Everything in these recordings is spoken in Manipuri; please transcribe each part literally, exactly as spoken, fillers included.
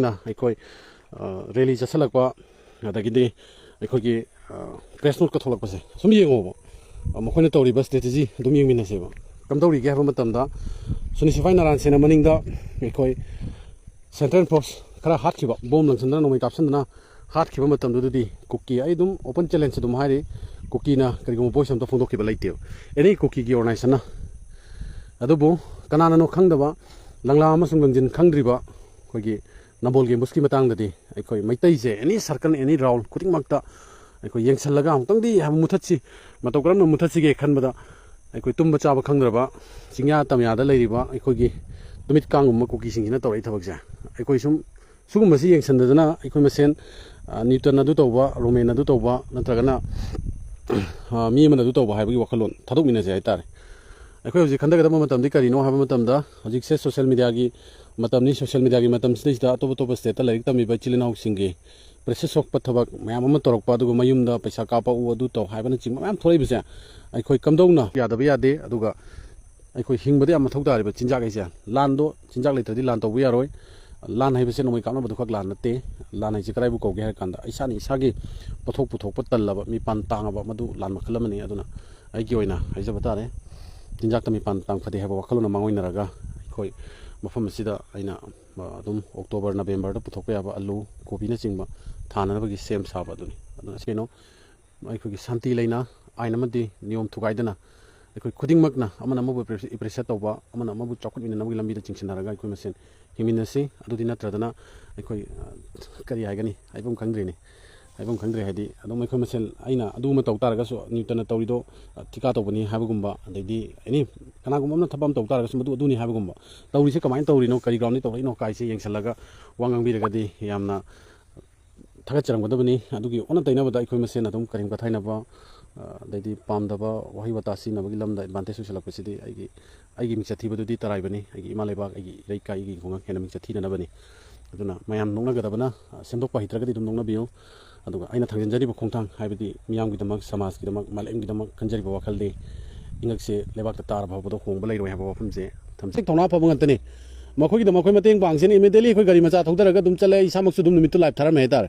ꯑꯩꯈꯣꯏ ꯔꯦꯂꯤ ꯆꯠꯁꯜꯂꯛꯄ, ꯑꯗꯒꯤꯗꯤ ꯑꯩꯈꯣꯏꯒꯤ ꯄ꯭ꯔꯦꯁ ꯅꯣꯠꯀ ꯊꯣꯛꯂꯛꯄꯁꯦ ꯁꯨꯝ ꯌꯦꯡꯉꯣꯕ꯫ ꯃꯈꯣꯏꯅ ꯇꯧꯔꯤꯕ ꯁ꯭ꯇ꯭ꯔꯦꯇꯦꯖꯤ ꯑꯗꯨꯝ ꯌꯦꯡꯃꯤꯟꯅꯁꯦꯕ꯫ ꯀꯝꯗꯧꯔꯤꯒꯦ ꯍꯥꯏꯕ ꯃꯇꯝꯗ, ꯁꯨꯅꯤꯜ ꯁꯤꯐꯥꯏ ꯅꯥꯔꯥꯟ ꯁꯦꯟ ꯃꯅꯤꯡꯗ ꯑꯩꯈꯣꯏ ꯁꯦꯟꯇ꯭ꯔꯦꯜ ꯐꯣꯔꯁ ꯈꯔ ꯍꯥꯠꯈꯤꯕ, ꯕꯣꯝ ꯂꯪꯁꯟꯗꯅ, ꯅꯣꯡꯃꯩ ꯀꯥꯞꯁꯟꯗꯅ ꯍꯥꯠꯈꯤꯕ ꯃꯇꯝꯗꯨꯗꯗꯤ ꯀꯨꯀꯤ, ꯑꯩ ꯑꯗꯨꯝ ꯑꯣꯄꯟ ꯆꯦꯂꯦꯟꯖ ꯑꯗꯨꯝ ꯍꯥꯏꯔꯤ, ꯀꯨꯀꯤꯅ ꯀꯔꯤꯒꯨꯝꯕ ꯚꯣꯏꯁ ꯑꯝꯇ ꯐꯣꯡꯗꯣꯛꯈꯤꯕ ꯂꯩꯇꯦꯕ, ꯑꯦꯅꯤ ꯀꯨꯀꯤꯒꯤ ꯑꯣꯔꯒꯅꯥꯏꯖꯦꯁꯟꯅ꯫ ꯑꯗꯨꯕꯨ ꯀꯅꯥꯅꯅꯣ ꯈꯪꯗꯕ, ꯂꯪꯂꯥ ꯑꯃꯁꯨꯡ ꯂꯪꯖꯤꯟ ꯈꯪꯗ꯭ꯔꯤꯕ ꯑꯩꯈꯣꯏꯒꯤ ꯅꯝꯕꯣꯜꯒꯤ ꯑꯦꯝꯕꯨꯁꯀꯤ ꯃꯇꯥꯡꯗꯗꯤ ꯑꯩꯈꯣꯏ ꯃꯩꯇꯩꯁꯦ ꯑꯦꯅꯤ ꯁꯔꯀꯜ, ꯑꯦꯅꯤ ꯔꯥꯎꯟ ꯈꯨꯗꯤꯡꯃꯛꯇ ꯑꯩꯈꯣꯏ ꯌꯦꯡꯁꯤꯜꯂꯒ ꯑꯃꯨꯛꯇꯪꯗꯤ ꯍꯥꯏꯕ ꯃꯨꯊꯠꯁꯤ, ꯃꯇꯧ ꯀꯔꯝꯅ ꯃꯨꯊꯠꯁꯤꯒꯦ ꯈꯟꯕꯗ ꯑꯩꯈꯣꯏ ꯇꯨꯝꯕ ꯆꯥꯕ ꯈꯪꯗ꯭ꯔꯕ, ꯆꯤꯡꯌꯥ ꯇꯝꯌꯥꯗ ꯂꯩꯔꯤꯕ ꯑꯩꯈꯣꯏꯒꯤ ꯇꯨꯃꯤꯠ ꯀꯥꯡꯒꯨꯝꯕ ꯀꯨꯀꯤꯁꯤꯡꯁꯤꯅ ꯇꯧꯔꯛꯏ ꯊꯕꯛꯁꯦ꯫ ꯑꯩꯈꯣꯏ ꯁꯨꯝ ꯁꯤꯒꯨꯝꯕꯁꯤ ꯌꯦꯡꯁꯤꯟꯗꯗꯅ ꯑꯩꯈꯣꯏ ꯃꯁꯦꯟ, ꯑ, ꯅ꯭ꯌꯨꯇꯟ ꯑꯗꯨ ꯇꯧꯕ, ꯔꯣꯃꯦꯟ ꯑꯗꯨ ꯇꯧꯕ, ꯅꯠꯇ꯭ꯔꯒꯅ, ꯑ, ꯃꯤ ꯑꯃꯅ ꯑꯗꯨ ꯇꯧꯕ ꯍꯥꯏꯕꯒꯤ ꯋꯥꯈꯜꯂꯣꯟ ꯊꯥꯗꯣꯛꯃꯤꯟꯅꯁꯦ ꯍꯥꯏꯇꯥꯔꯦ꯫ ꯑꯩꯈꯣꯏ ꯍꯧꯖꯤꯛ ꯈꯟꯊꯒꯗꯕ ꯃꯇꯝꯗꯤ ꯀꯔꯤꯅꯣ ꯍꯥꯏꯕ ꯃꯇꯝꯗ, ꯍꯧꯖꯤꯛꯁꯦ ꯁꯣꯁꯤꯌꯦꯜ ꯃꯦꯗꯤꯌꯥꯒꯤ ꯃꯇꯝꯅꯤ꯫ ꯁꯣꯁꯤꯌꯦꯜ ꯃꯦꯗꯤꯌꯥꯒꯤ ꯃꯇꯝꯁꯤꯗꯩꯁꯤꯗ ꯑꯇꯣꯞ ꯑꯇꯣꯞꯄ ꯁ꯭ꯇꯦꯠꯇ ꯂꯥꯏꯔꯤꯛ ꯇꯝꯃꯤꯕ ꯏꯆꯤꯜ ꯏꯅꯥꯎꯁꯤꯡꯒꯤ ꯄ꯭ꯔꯦꯁꯔ ꯁꯣꯛꯄ ꯊꯕꯛ ꯃꯌꯥꯝ ꯑꯃ ꯇꯧꯔꯛꯄ, ꯑꯗꯨꯒ ꯃꯌꯨꯝꯗ ꯄꯩꯁꯥ ꯀꯥꯞꯄꯛꯎ, ꯑꯗꯨ ꯇꯧ ꯍꯥꯏꯕꯅꯆꯤꯡꯕ ꯃꯌꯥꯝ ꯊꯣꯛꯂꯛꯏꯕꯁꯦ ꯑꯩꯈꯣꯏ ꯀꯝꯗꯧꯅ ꯌꯥꯗꯕ ꯌꯥꯗꯦ꯫ ꯑꯗꯨꯒ ꯑꯩꯈꯣꯏ ꯍꯤꯡꯕꯗ ꯌꯥꯝ ꯃꯊꯧ ꯇꯥꯔꯤꯕ ꯆꯤꯟꯖꯥꯛ ꯍꯥꯏꯁꯦ, ꯂꯥꯟꯗꯣ, ꯆꯤꯟꯖꯥꯛ ꯂꯩꯇ꯭ꯔꯗꯤ ꯂꯥꯟ ꯇꯧꯕ ꯌꯥꯔꯣꯏ꯫ ꯂꯥꯟ ꯍꯥꯏꯕꯁꯦ ꯅꯣꯡꯃꯩ ꯀꯥꯞꯅꯕꯗꯨ ꯈꯛ ꯂꯥꯟ ꯅꯠꯇꯦ꯫ ꯂꯥꯟ ꯍꯥꯏꯁꯦ ꯀꯗꯥꯏꯕꯨ ꯀꯧꯒꯦ ꯍꯥꯏꯔ ꯀꯥꯟꯗ, ꯏꯁꯥꯅ ꯏꯁꯥꯒꯤ ꯄꯣꯠꯊꯣꯛ ꯄꯨꯊꯣꯛꯄ ꯇꯜꯂꯕ, ꯃꯤꯄꯥꯟ ꯇꯥꯡꯉꯕ, ꯃꯗꯨ ꯂꯥꯟ ꯃꯈꯜ ꯑꯃꯅꯤ꯫ ꯑꯗꯨꯅ ꯑꯩꯒꯤ ꯑꯣꯏꯅ ꯍꯥꯏꯖꯕ ꯇꯥꯔꯦ, ꯆꯤꯟꯖꯥꯛꯇ ꯃꯤꯄꯥꯟ ꯇꯥꯡ ꯐꯗꯦ ꯍꯥꯏꯕ ꯋꯥꯈꯜꯂꯣꯟ ꯑꯃ ꯃꯥꯡꯑꯣꯏꯅꯔꯒ ꯑꯩꯈꯣꯏ ꯃꯐꯝ ꯑꯁꯤꯗ ꯑꯩꯅ, ꯑ, ꯑꯗꯨꯝ ꯑꯣꯛꯇꯣꯕꯔ, ꯅꯕꯦꯝꯕꯔꯗ ꯄꯨꯊꯣꯛꯄ ꯌꯥꯕ ꯑꯂꯨ, ꯀꯣꯕꯤꯅꯆꯤꯡꯕ ꯊꯥꯅꯅꯕꯒꯤ ꯁꯦꯝ ꯁꯥꯕ ꯑꯗꯨꯅꯤ꯫ ꯑꯗꯨꯅ ꯀꯩꯅꯣ, ꯑꯩꯈꯣꯏꯒꯤ ꯁꯥꯟꯇꯤ ꯂꯩꯅ, ꯑꯥꯏꯟ ꯑꯃꯗꯤ ꯅꯤꯌꯣꯝ ꯊꯨꯒꯥꯏꯗꯅ, ꯑꯩꯈꯣꯏ ꯈꯨꯗꯤꯡꯃꯛꯅ ꯑꯃꯅ ꯑꯃꯕꯨ ꯄ꯭ꯔꯦ-, ꯄ꯭ꯔꯦꯁꯔ ꯇꯧꯕ, ꯑꯃꯅ ꯑꯃꯕꯨ ꯆꯥꯎꯈꯠꯃꯤꯟꯅꯅꯕꯒꯤ ꯂꯝꯕꯤꯗ ꯆꯤꯡꯁꯤꯟꯅꯔꯒ ꯑꯩꯈꯣꯏ ꯃꯁꯦꯟ ꯍꯤꯡꯃꯤꯟꯅꯁꯤ꯫ ꯑꯗꯨꯗꯤ ꯅꯠꯇ꯭ꯔꯗꯅ ꯑꯩꯈꯣꯏ, ꯑ, ꯀꯔꯤ ꯍꯥꯏꯒꯅꯤ, ꯍꯥꯏꯐꯝ ꯈꯪꯗ꯭ꯔꯤꯅꯤ꯫ ꯍꯥꯏꯐꯝ ꯈꯪꯗ꯭ꯔꯦ ꯍꯥꯏꯗꯤ, ꯑꯗꯨꯝ ꯑꯩꯈꯣꯏ ꯃꯁꯦꯟ, ꯑꯩꯅ ꯑꯗꯨ ꯑꯃ ꯇꯧ ꯇꯥꯔꯒꯁꯨ ꯅ꯭ꯌꯨꯇꯟꯅ ꯇꯧꯔꯤꯗꯣ, ꯑ, ꯊꯤꯀꯥ ꯇꯧꯕꯅꯤ ꯍꯥꯏꯕꯒꯨꯝꯕ, ꯑꯗꯩꯗꯤ ꯑꯦꯅꯤ ꯀꯅꯥꯒꯨꯝꯕ ꯑꯃꯅ ꯊꯕꯛ ꯑꯃ ꯇꯧ ꯇꯥꯔꯒꯁꯨ ꯃꯗꯨ ꯑꯗꯨꯅꯤ ꯍꯥꯏꯕꯒꯨꯝꯕ, ꯇꯧꯔꯤꯁꯦ ꯀꯃꯥꯏꯅ ꯇꯧꯔꯤꯅꯣ, ꯀꯔꯤ ꯒ꯭ꯔꯥꯎꯟꯗꯒꯤ ꯇꯧꯔꯛꯏꯅꯣ ꯀꯥꯏꯁꯦ ꯌꯦꯡꯁꯤꯜꯂꯒ ꯋꯥ ꯉꯥꯡꯕꯤꯔꯒꯗꯤ ꯌꯥꯝꯅ ꯊꯥꯒꯠꯆꯔꯝꯒꯗꯕꯅꯤ꯫ ꯑꯗꯨꯒꯤ ꯑꯣꯟꯅ ꯇꯩꯅꯕꯗ ꯑꯩꯈꯣꯏ ꯃꯁꯦꯟ ꯑꯗꯨꯝ ꯀꯔꯦꯝ ꯀꯊꯥꯏꯅꯕ, ꯑ, ꯑꯗꯩꯗꯤ ꯄꯥꯝꯗꯕ ꯋꯥꯍꯩ ꯋꯥꯇꯥ ꯁꯤꯖꯤꯟꯅꯕꯒꯤ ꯂꯝꯗ ꯑꯦꯗꯚꯥꯟꯇꯦꯖ ꯑꯣꯏꯁꯤꯜꯂꯛꯄꯁꯤꯗꯤ ꯑꯩꯒꯤ, ꯑꯩꯒꯤ ꯃꯤꯡꯆꯠ ꯊꯤꯕꯗꯨꯗꯤ ꯇꯔꯥꯏꯕꯅꯤ꯫ ꯑꯩꯒꯤ ꯏꯃꯥ ꯂꯩꯕꯥꯛ, ꯑꯩꯒꯤ ꯏꯔꯩꯀꯥꯏ, ꯑꯩꯒꯤ ꯈꯨꯡꯒꯪ ꯍꯦꯟꯅ ꯃꯤꯡꯆꯠ ꯊꯤꯅꯅꯕꯅꯤ꯫ ꯑꯗꯨꯅ ꯃꯌꯥꯝ ꯅꯣꯛꯅꯒꯗꯕꯅ, ꯑ, ꯁꯦꯝꯗꯣꯛꯄ ꯍꯩꯇ꯭ꯔꯒꯗꯤ ꯑꯗꯨꯝ ꯅꯣꯛꯅꯕꯤꯌꯨ꯫ ꯑꯗꯨꯒ ꯑꯩꯅ ꯊꯥꯡꯖꯤꯟꯖꯔꯤꯕ ꯈꯣꯡꯊꯥꯡ, ꯍꯥꯏꯕꯗꯤ ꯃꯤꯌꯥꯝꯒꯤꯗꯃꯛ, ꯁꯃꯥꯖꯀꯤꯗꯃꯛ, ꯃꯥꯂꯦꯝꯒꯤꯗꯃꯛ ꯈꯟꯖꯔꯤꯕ ꯋꯥꯈꯜꯗꯤ, ꯏꯉꯛꯁꯦ ꯂꯩꯕꯥꯛꯇ ꯇꯥꯔ ꯐꯥꯎꯕꯗ ꯍꯣꯡꯕ ꯂꯩꯔꯣꯏ ꯍꯥꯏꯕ ꯋꯥꯐꯝꯁꯦ ꯊꯝꯖꯩ꯫ ꯊꯧꯅꯥ ꯐꯕ ꯉꯥꯛꯇꯅꯤ꯫ ꯃꯈꯣꯏꯒꯤꯗꯃꯛ ꯑꯩꯈꯣꯏ ꯃꯇꯦꯡ ꯄꯥꯡꯁꯦꯅ immediately ꯑꯩꯈꯣꯏ ꯒꯥꯔꯤ ꯃꯆꯥ ꯊꯧꯗꯔꯒ ꯑꯗꯨꯝ ꯆꯠꯂꯦ꯫ ꯑꯩ ꯏꯁꯥꯃꯛꯁꯨ ꯑꯗꯨꯝ ꯅꯨꯃꯤꯠꯇꯨ live ꯊꯥꯔꯝꯃꯦ ꯍꯥꯏꯇꯥꯔꯦ꯫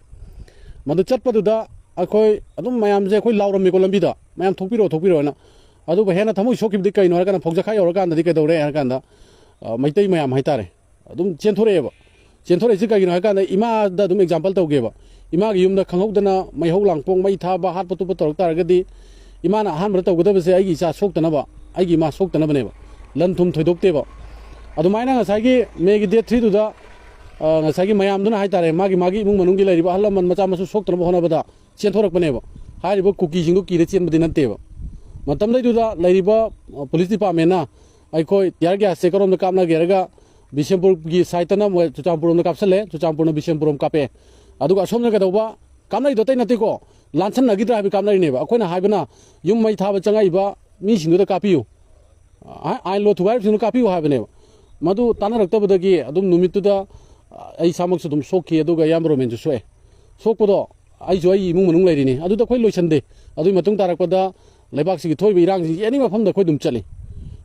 ꯃꯗꯨ ꯆꯠꯄꯗꯨꯗ ꯑꯩꯈꯣꯏ ꯑꯗꯨꯝ ꯃꯌꯥꯝꯁꯦ ꯑꯩꯈꯣꯏ ꯂꯥꯎꯔꯝꯃꯤꯀꯣ ꯂꯝꯕꯤꯗ, "ꯃꯌꯥꯝ ꯊꯣꯛꯄꯤꯔꯛꯑꯣ, ꯊꯣꯛꯄꯤꯔꯛꯑꯣ" ꯍꯥꯏꯅ꯫ ꯑꯗꯨꯕꯨ ꯍꯦꯟꯅ ꯊꯃꯣꯏ ꯁꯣꯛꯈꯤꯕꯗꯤ ꯀꯩꯅꯣ ꯍꯥꯏꯔꯀꯥꯟꯗ, ꯐꯧꯖꯈꯥꯏ ꯌꯧꯔꯀꯥꯟꯗꯗꯤ ꯀꯩꯗꯧꯔꯦ ꯍꯥꯏꯔꯀꯥꯟꯗ, ꯑ, ꯃꯩꯇꯩ ꯃꯌꯥꯝ ꯍꯥꯏꯇꯥꯔꯦ, ꯑꯗꯨꯝ ꯆꯦꯟꯊꯣꯔꯛꯑꯦꯕ꯫ ꯆꯦꯟꯊꯣꯔꯛꯏꯁꯤ ꯀꯩꯒꯤꯅꯣ ꯍꯥꯏꯔꯀꯥꯟꯗ, ꯏꯃꯥꯗ ꯑꯗꯨꯝ example ꯇꯧꯒꯦꯕ꯫ ꯏꯃꯥꯒꯤ ꯌꯨꯝꯗ ꯈꯪꯍꯧꯗꯅ ꯃꯩꯍꯧ ꯂꯥꯡꯄꯣꯛ, ꯃꯩ ꯊꯥꯕ, ꯍꯥꯠꯄ ꯇꯨꯞꯄ ꯇꯧꯔꯛ ꯇꯥꯔꯒꯗꯤ, ꯏꯃꯥꯅ ꯑꯍꯥꯟꯕꯗ ꯇꯧꯒꯗꯕꯁꯦ ꯑꯩꯒꯤ ꯏꯆꯥ ꯁꯣꯛꯇꯅꯕ, ꯑꯩꯒꯤ ꯏꯃꯥ ꯁꯣꯛꯇꯅꯕꯅꯦꯕ꯫ ꯂꯟ ꯊꯨꯝ ꯊꯣꯏꯗꯣꯛꯇꯦꯕ꯫ ꯑꯗꯨꯃꯥꯏꯅ ꯉꯁꯥꯏꯒꯤ ꯃꯦꯒꯤ date three ꯗꯨꯗ, ꯑ, ꯉꯁꯥꯏꯒꯤ ꯃꯌꯥꯝꯗꯨꯅ ꯍꯥꯏꯇꯥꯔꯦ, ꯃꯥꯒꯤ, ꯃꯥꯒꯤ ꯏꯃꯨꯡ ꯃꯅꯨꯡꯒꯤ ꯂꯩꯔꯤꯕ ꯑꯍꯜ ꯂꯃꯟ ꯃꯆꯥ ꯃꯁꯨ ꯁꯣꯛꯇꯅꯕ ꯍꯣꯠꯅꯕꯗ ꯆꯦꯟꯊꯣꯔꯛꯄꯅꯦꯕ꯫ ꯍꯥꯏꯔꯤꯕ ꯀꯨꯀꯤꯁꯤꯡꯗꯨ ꯀꯤꯔ ꯆꯦꯟꯕꯗꯤ ꯅꯠꯇꯦꯕ꯫ ꯃꯇꯝꯗꯩꯗꯨꯗ ꯂꯩꯔꯤꯕ, ꯑ, police department ꯅ ꯑꯩꯈꯣꯏ tear gas ꯁꯦ ꯀꯔꯣꯝꯗ ꯀꯥꯞꯅꯒꯦ ꯍꯥꯏꯔꯒ, ꯕꯤꯁꯦꯝꯄꯨꯔꯒꯤ side ꯇꯅ ꯃꯣꯏ ꯆꯨꯔꯆꯥꯟꯄꯨꯔ ꯔꯣꯝꯗ ꯀꯥꯞꯁꯜꯂꯦ, ꯆꯨꯔꯆꯥꯟꯄꯨꯔꯅ ꯕꯤꯁꯦꯝꯄꯨꯔ ꯔꯣꯝ ꯀꯥꯞꯄꯦ꯫ ꯑꯗꯨꯒ ꯑꯁꯣꯝꯗ ꯀꯩꯗꯧꯕ? ꯀꯥꯞꯅꯔꯤꯗꯣ ꯑꯇꯩ ꯅꯠꯇꯦꯀꯣ, ꯂꯥꯟꯁꯟꯅꯈꯤꯗ꯭ꯔꯥ ꯍꯥꯏꯕ ꯀꯥꯞꯅꯔꯤꯅꯦꯕ꯫ ꯑꯩꯈꯣꯏꯅ ꯍꯥꯏꯕꯅ ꯌꯨꯝ ꯃꯩ ꯊꯥꯕ ꯆꯪꯉꯛꯏꯕ ꯃꯤꯁꯤꯡꯗꯨꯗ ꯀꯥꯞꯄꯤꯌꯨ, ꯑ, ꯑꯥꯏꯟ ꯂꯣ ꯊꯨꯒꯥꯏꯔꯤꯕꯁꯤꯡꯗꯨ ꯀꯥꯞꯄꯤꯌꯨ ꯍꯥꯏꯕꯅꯦꯕ꯫ ꯃꯗꯨ ꯇꯥꯟꯅꯔꯛꯇꯕꯗꯒꯤ ꯑꯗꯨꯝ ꯅꯨꯃꯤꯠꯇꯨꯗ, ꯑ, ꯑꯩ ꯏꯁꯥꯃꯛꯁꯨ ꯑꯗꯨꯝ ꯁꯣꯛꯈꯤ, ꯑꯗꯨꯒ ꯏꯌꯥꯝꯕ ꯔꯣꯃꯦꯟꯁꯨ ꯁꯣꯛꯑꯦ꯫ ꯁꯣꯛꯄꯗꯣ ꯑꯩꯁꯨ ꯑꯩꯒꯤ ꯏꯃꯨꯡ ꯃꯅꯨꯡ ꯂꯩꯔꯤꯅꯤ, ꯑꯗꯨꯗ ꯑꯩꯈꯣꯏ ꯂꯣꯏꯁꯟꯗꯦ꯫ ꯑꯗꯨꯒꯤ ꯃꯇꯨꯡ ꯇꯥꯔꯛꯄꯗ ꯂꯩꯕꯥꯛꯁꯤꯒꯤ ꯊꯣꯛꯏꯕ ꯏꯔꯥꯡꯁꯤꯡꯁꯤ any ꯃꯐꯝꯗ ꯑꯩꯈꯣꯏ ꯑꯗꯨꯝ ꯆꯠꯂꯤ꯫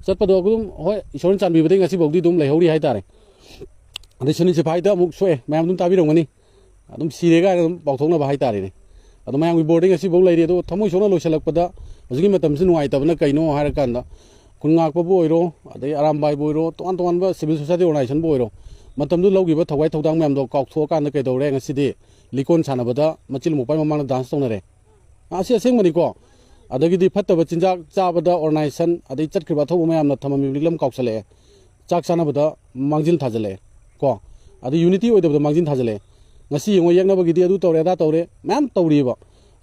ꯆꯠꯄꯗꯣ ꯑꯗꯨꯝ, ꯍꯣꯏ, ꯏꯁꯣꯔꯅ ꯆꯥꯟꯕꯤꯕꯗꯒꯤ ꯉꯁꯤꯐꯥꯎꯗꯤ ꯑꯗꯨꯝ ꯂꯩꯍꯧꯔꯤ ꯍꯥꯏꯇꯥꯔꯦ꯫ ꯑꯗꯩ ꯁꯅꯤꯜ ꯁꯤꯐꯥꯏꯗ ꯑꯃꯨꯛ ꯁꯣꯛꯑꯦ, ꯃꯌꯥꯝ ꯑꯗꯨꯝ ꯇꯥꯕꯤꯔꯝꯒꯅꯤ꯫ ꯑꯗꯨꯝ ꯁꯤꯔꯦ ꯀꯥꯏꯅ ꯑꯗꯨꯝ ꯄꯥꯎꯊꯣꯛꯅꯕ ꯍꯥꯏꯇꯥꯔꯦꯅꯦ꯫ ꯑꯗꯣ ꯃꯌꯥꯝꯒꯤ boarding ꯑꯁꯤꯐꯥꯎ ꯂꯩꯔꯤ꯫ ꯑꯗꯣ ꯊꯃꯣꯏ ꯁꯣꯛꯅ ꯂꯣꯏꯁꯤꯜꯂꯛꯄꯗ ꯍꯧꯖꯤꯛꯀꯤ ꯃꯇꯝꯁꯤ ꯅꯨꯡꯉꯥꯏꯇꯕꯅ ꯀꯩꯅꯣ ꯍꯥꯏꯔꯀꯥꯟꯗ, ꯈꯨꯟ ꯉꯥꯛꯄꯕꯨ ꯑꯣꯏꯔꯣ, ꯑꯗꯩ ꯑꯔꯥꯝꯕꯥꯏꯕꯨ ꯑꯣꯏꯔꯣ, ꯇꯣꯉꯥꯟ ꯇꯣꯉꯥꯟꯕ civil society organization ꯕꯨ ꯑꯣꯏꯔꯣ, ꯃꯇꯝꯗꯨ ꯂꯧꯈꯤꯕ ꯊꯋꯥꯏ ꯊꯧꯗꯥꯡ ꯃꯌꯥꯝꯗꯣ ꯀꯥꯎꯊꯣꯛꯑꯀꯥꯟꯗ ꯀꯩꯗꯧꯔꯦ, ꯉꯁꯤꯗꯤ ꯂꯤꯀꯣꯟ ꯁꯥꯟꯅꯕꯗ ꯃꯆꯤꯜ ꯃꯧꯄ꯭ꯋꯥꯒꯤ ꯃꯃꯥꯡꯗ dance ꯇꯧꯅꯔꯦ꯫ ꯑꯁꯤ ꯑꯁꯦꯡꯕꯅꯤꯀꯣ꯫ ꯑꯗꯒꯤꯗꯤ ꯐꯠꯇꯕ ꯆꯤꯟꯖꯥꯛ ꯆꯥꯕꯗ organization, ꯑꯗꯩ ꯆꯠꯈ꯭ꯔꯤꯕ ꯑꯊꯧꯕ ꯃꯌꯥꯝꯅ ꯊꯝꯃꯝꯃꯤꯕ ꯂꯤꯛꯂꯝ ꯀꯥꯎꯁꯜꯂꯛꯑꯦ꯫ ꯆꯥꯛ ꯆꯥꯅꯕꯗ ꯃꯥꯡꯖꯤꯜ ꯊꯥꯖꯜꯂꯛꯑꯦ ꯀꯣ꯫ ꯑꯗꯩ unity ꯑꯣꯏꯗꯕꯗ ꯃꯥꯡꯖꯤꯜ ꯊꯥꯖꯜꯂꯛꯑꯦ꯫ ꯉꯁꯤ ꯌꯦꯡꯉꯣ, ꯌꯦꯛꯅꯕꯒꯤꯗꯤ ꯑꯗꯨ ꯇꯧꯔꯦ, ꯑꯗꯥ ꯇꯧꯔꯦ, ꯃꯌꯥꯝ ꯇꯧꯔꯤꯑꯕ꯫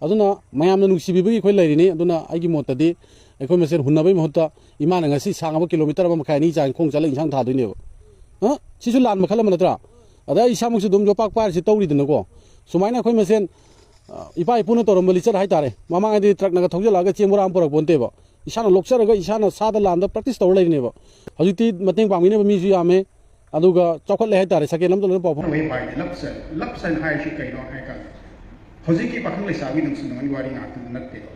ꯑꯗꯨꯅ ꯃꯌꯥꯝꯅ ꯅꯨꯡꯁꯤꯕꯤꯕꯒꯤ ꯑꯩꯈꯣꯏ ꯂꯩꯔꯤꯅꯤ꯫ ꯑꯗꯨꯅ ꯑꯩꯒꯤ ꯃꯣꯠꯇꯗꯤ ꯑꯩꯈꯣꯏ ꯃꯁꯦꯟ ꯍꯨꯟꯅꯕꯒꯤ ꯃꯍꯨꯠꯇ ꯏꯃꯥꯅ ꯉꯁꯤ ꯁꯥꯡꯉꯕ kilometre ꯑꯃ ꯃꯈꯥꯏ ꯑꯅꯤ ꯆꯥꯡ ꯈꯣꯡ ꯆꯠꯂ ꯏꯟꯁꯥꯡ ꯊꯥꯗꯣꯏꯅꯦꯕ꯫ ꯑ? ꯁꯤꯁꯨ ꯂꯥꯟ ꯃꯈꯜ ꯑꯃ ꯅꯠꯇ꯭ꯔꯥ? ꯑꯗ ꯑꯩ ꯏꯁꯥꯃꯛꯁꯨ ꯑꯗꯨꯝ ꯌꯣꯄꯥꯛ ꯄꯥꯏꯔꯤꯁꯤ ꯇꯧꯔꯤꯗꯅꯀꯣ꯫ ꯁꯨꯃꯥꯏꯅ ꯑꯩꯈꯣꯏ ꯃꯁꯦꯟ, ꯑ, ꯏꯄꯥ ꯏꯄꯨꯅ ꯇꯧꯔꯝꯕ ꯂꯤꯆꯠ ꯍꯥꯏꯇꯥꯔꯦ꯫ ꯃꯃꯥꯡꯉꯩꯗꯤ truck ꯅꯒ ꯊꯧꯖꯤꯜꯂꯛꯑꯒ ꯆꯦꯡ ꯕꯣꯔꯥ ꯑꯃ ꯄꯨꯔꯛꯄ ꯅꯠꯇꯦꯕ꯫ ꯏꯁꯥꯅ ꯂꯣꯛꯆꯔꯒ ꯏꯁꯥꯅ ꯁꯥꯗ ꯂꯥꯟꯗ practice ꯇꯧꯔ ꯂꯩꯔꯤꯅꯦꯕ꯫ ꯍꯧꯖꯤꯛꯇꯤ ꯃꯇꯦꯡ ꯄꯥꯡꯕꯤꯅꯕ ꯃꯤꯁꯨ ꯌꯥꯝꯃꯦ, ꯑꯗꯨꯒ ꯆꯥꯎꯈꯠꯂꯦ ꯍꯥꯏꯇꯥꯔꯦ꯫ ꯁꯦꯀꯦꯟ ꯑꯃꯗ ꯂꯣꯏꯅ ꯄꯥꯎ ꯐꯥꯎꯅꯩ꯫ ꯋꯦ ꯄꯥꯏꯅꯤ, ꯂꯞꯁꯟ, ꯂꯞꯁꯟ ꯍꯥꯏꯔꯤꯁꯤ ꯀꯩꯅꯣ ꯍꯥꯏ ꯀꯥꯟꯗ, ꯍꯧꯖꯤꯛꯀꯤ ꯄꯥꯈꯪ ꯂꯩꯁꯥꯕꯤ ꯅꯨꯡꯁꯤ ꯅꯨꯡꯉꯣꯟꯒꯤ ꯋꯥꯔꯤ ꯉꯥꯛꯇ ꯅꯠꯇꯦꯕ꯫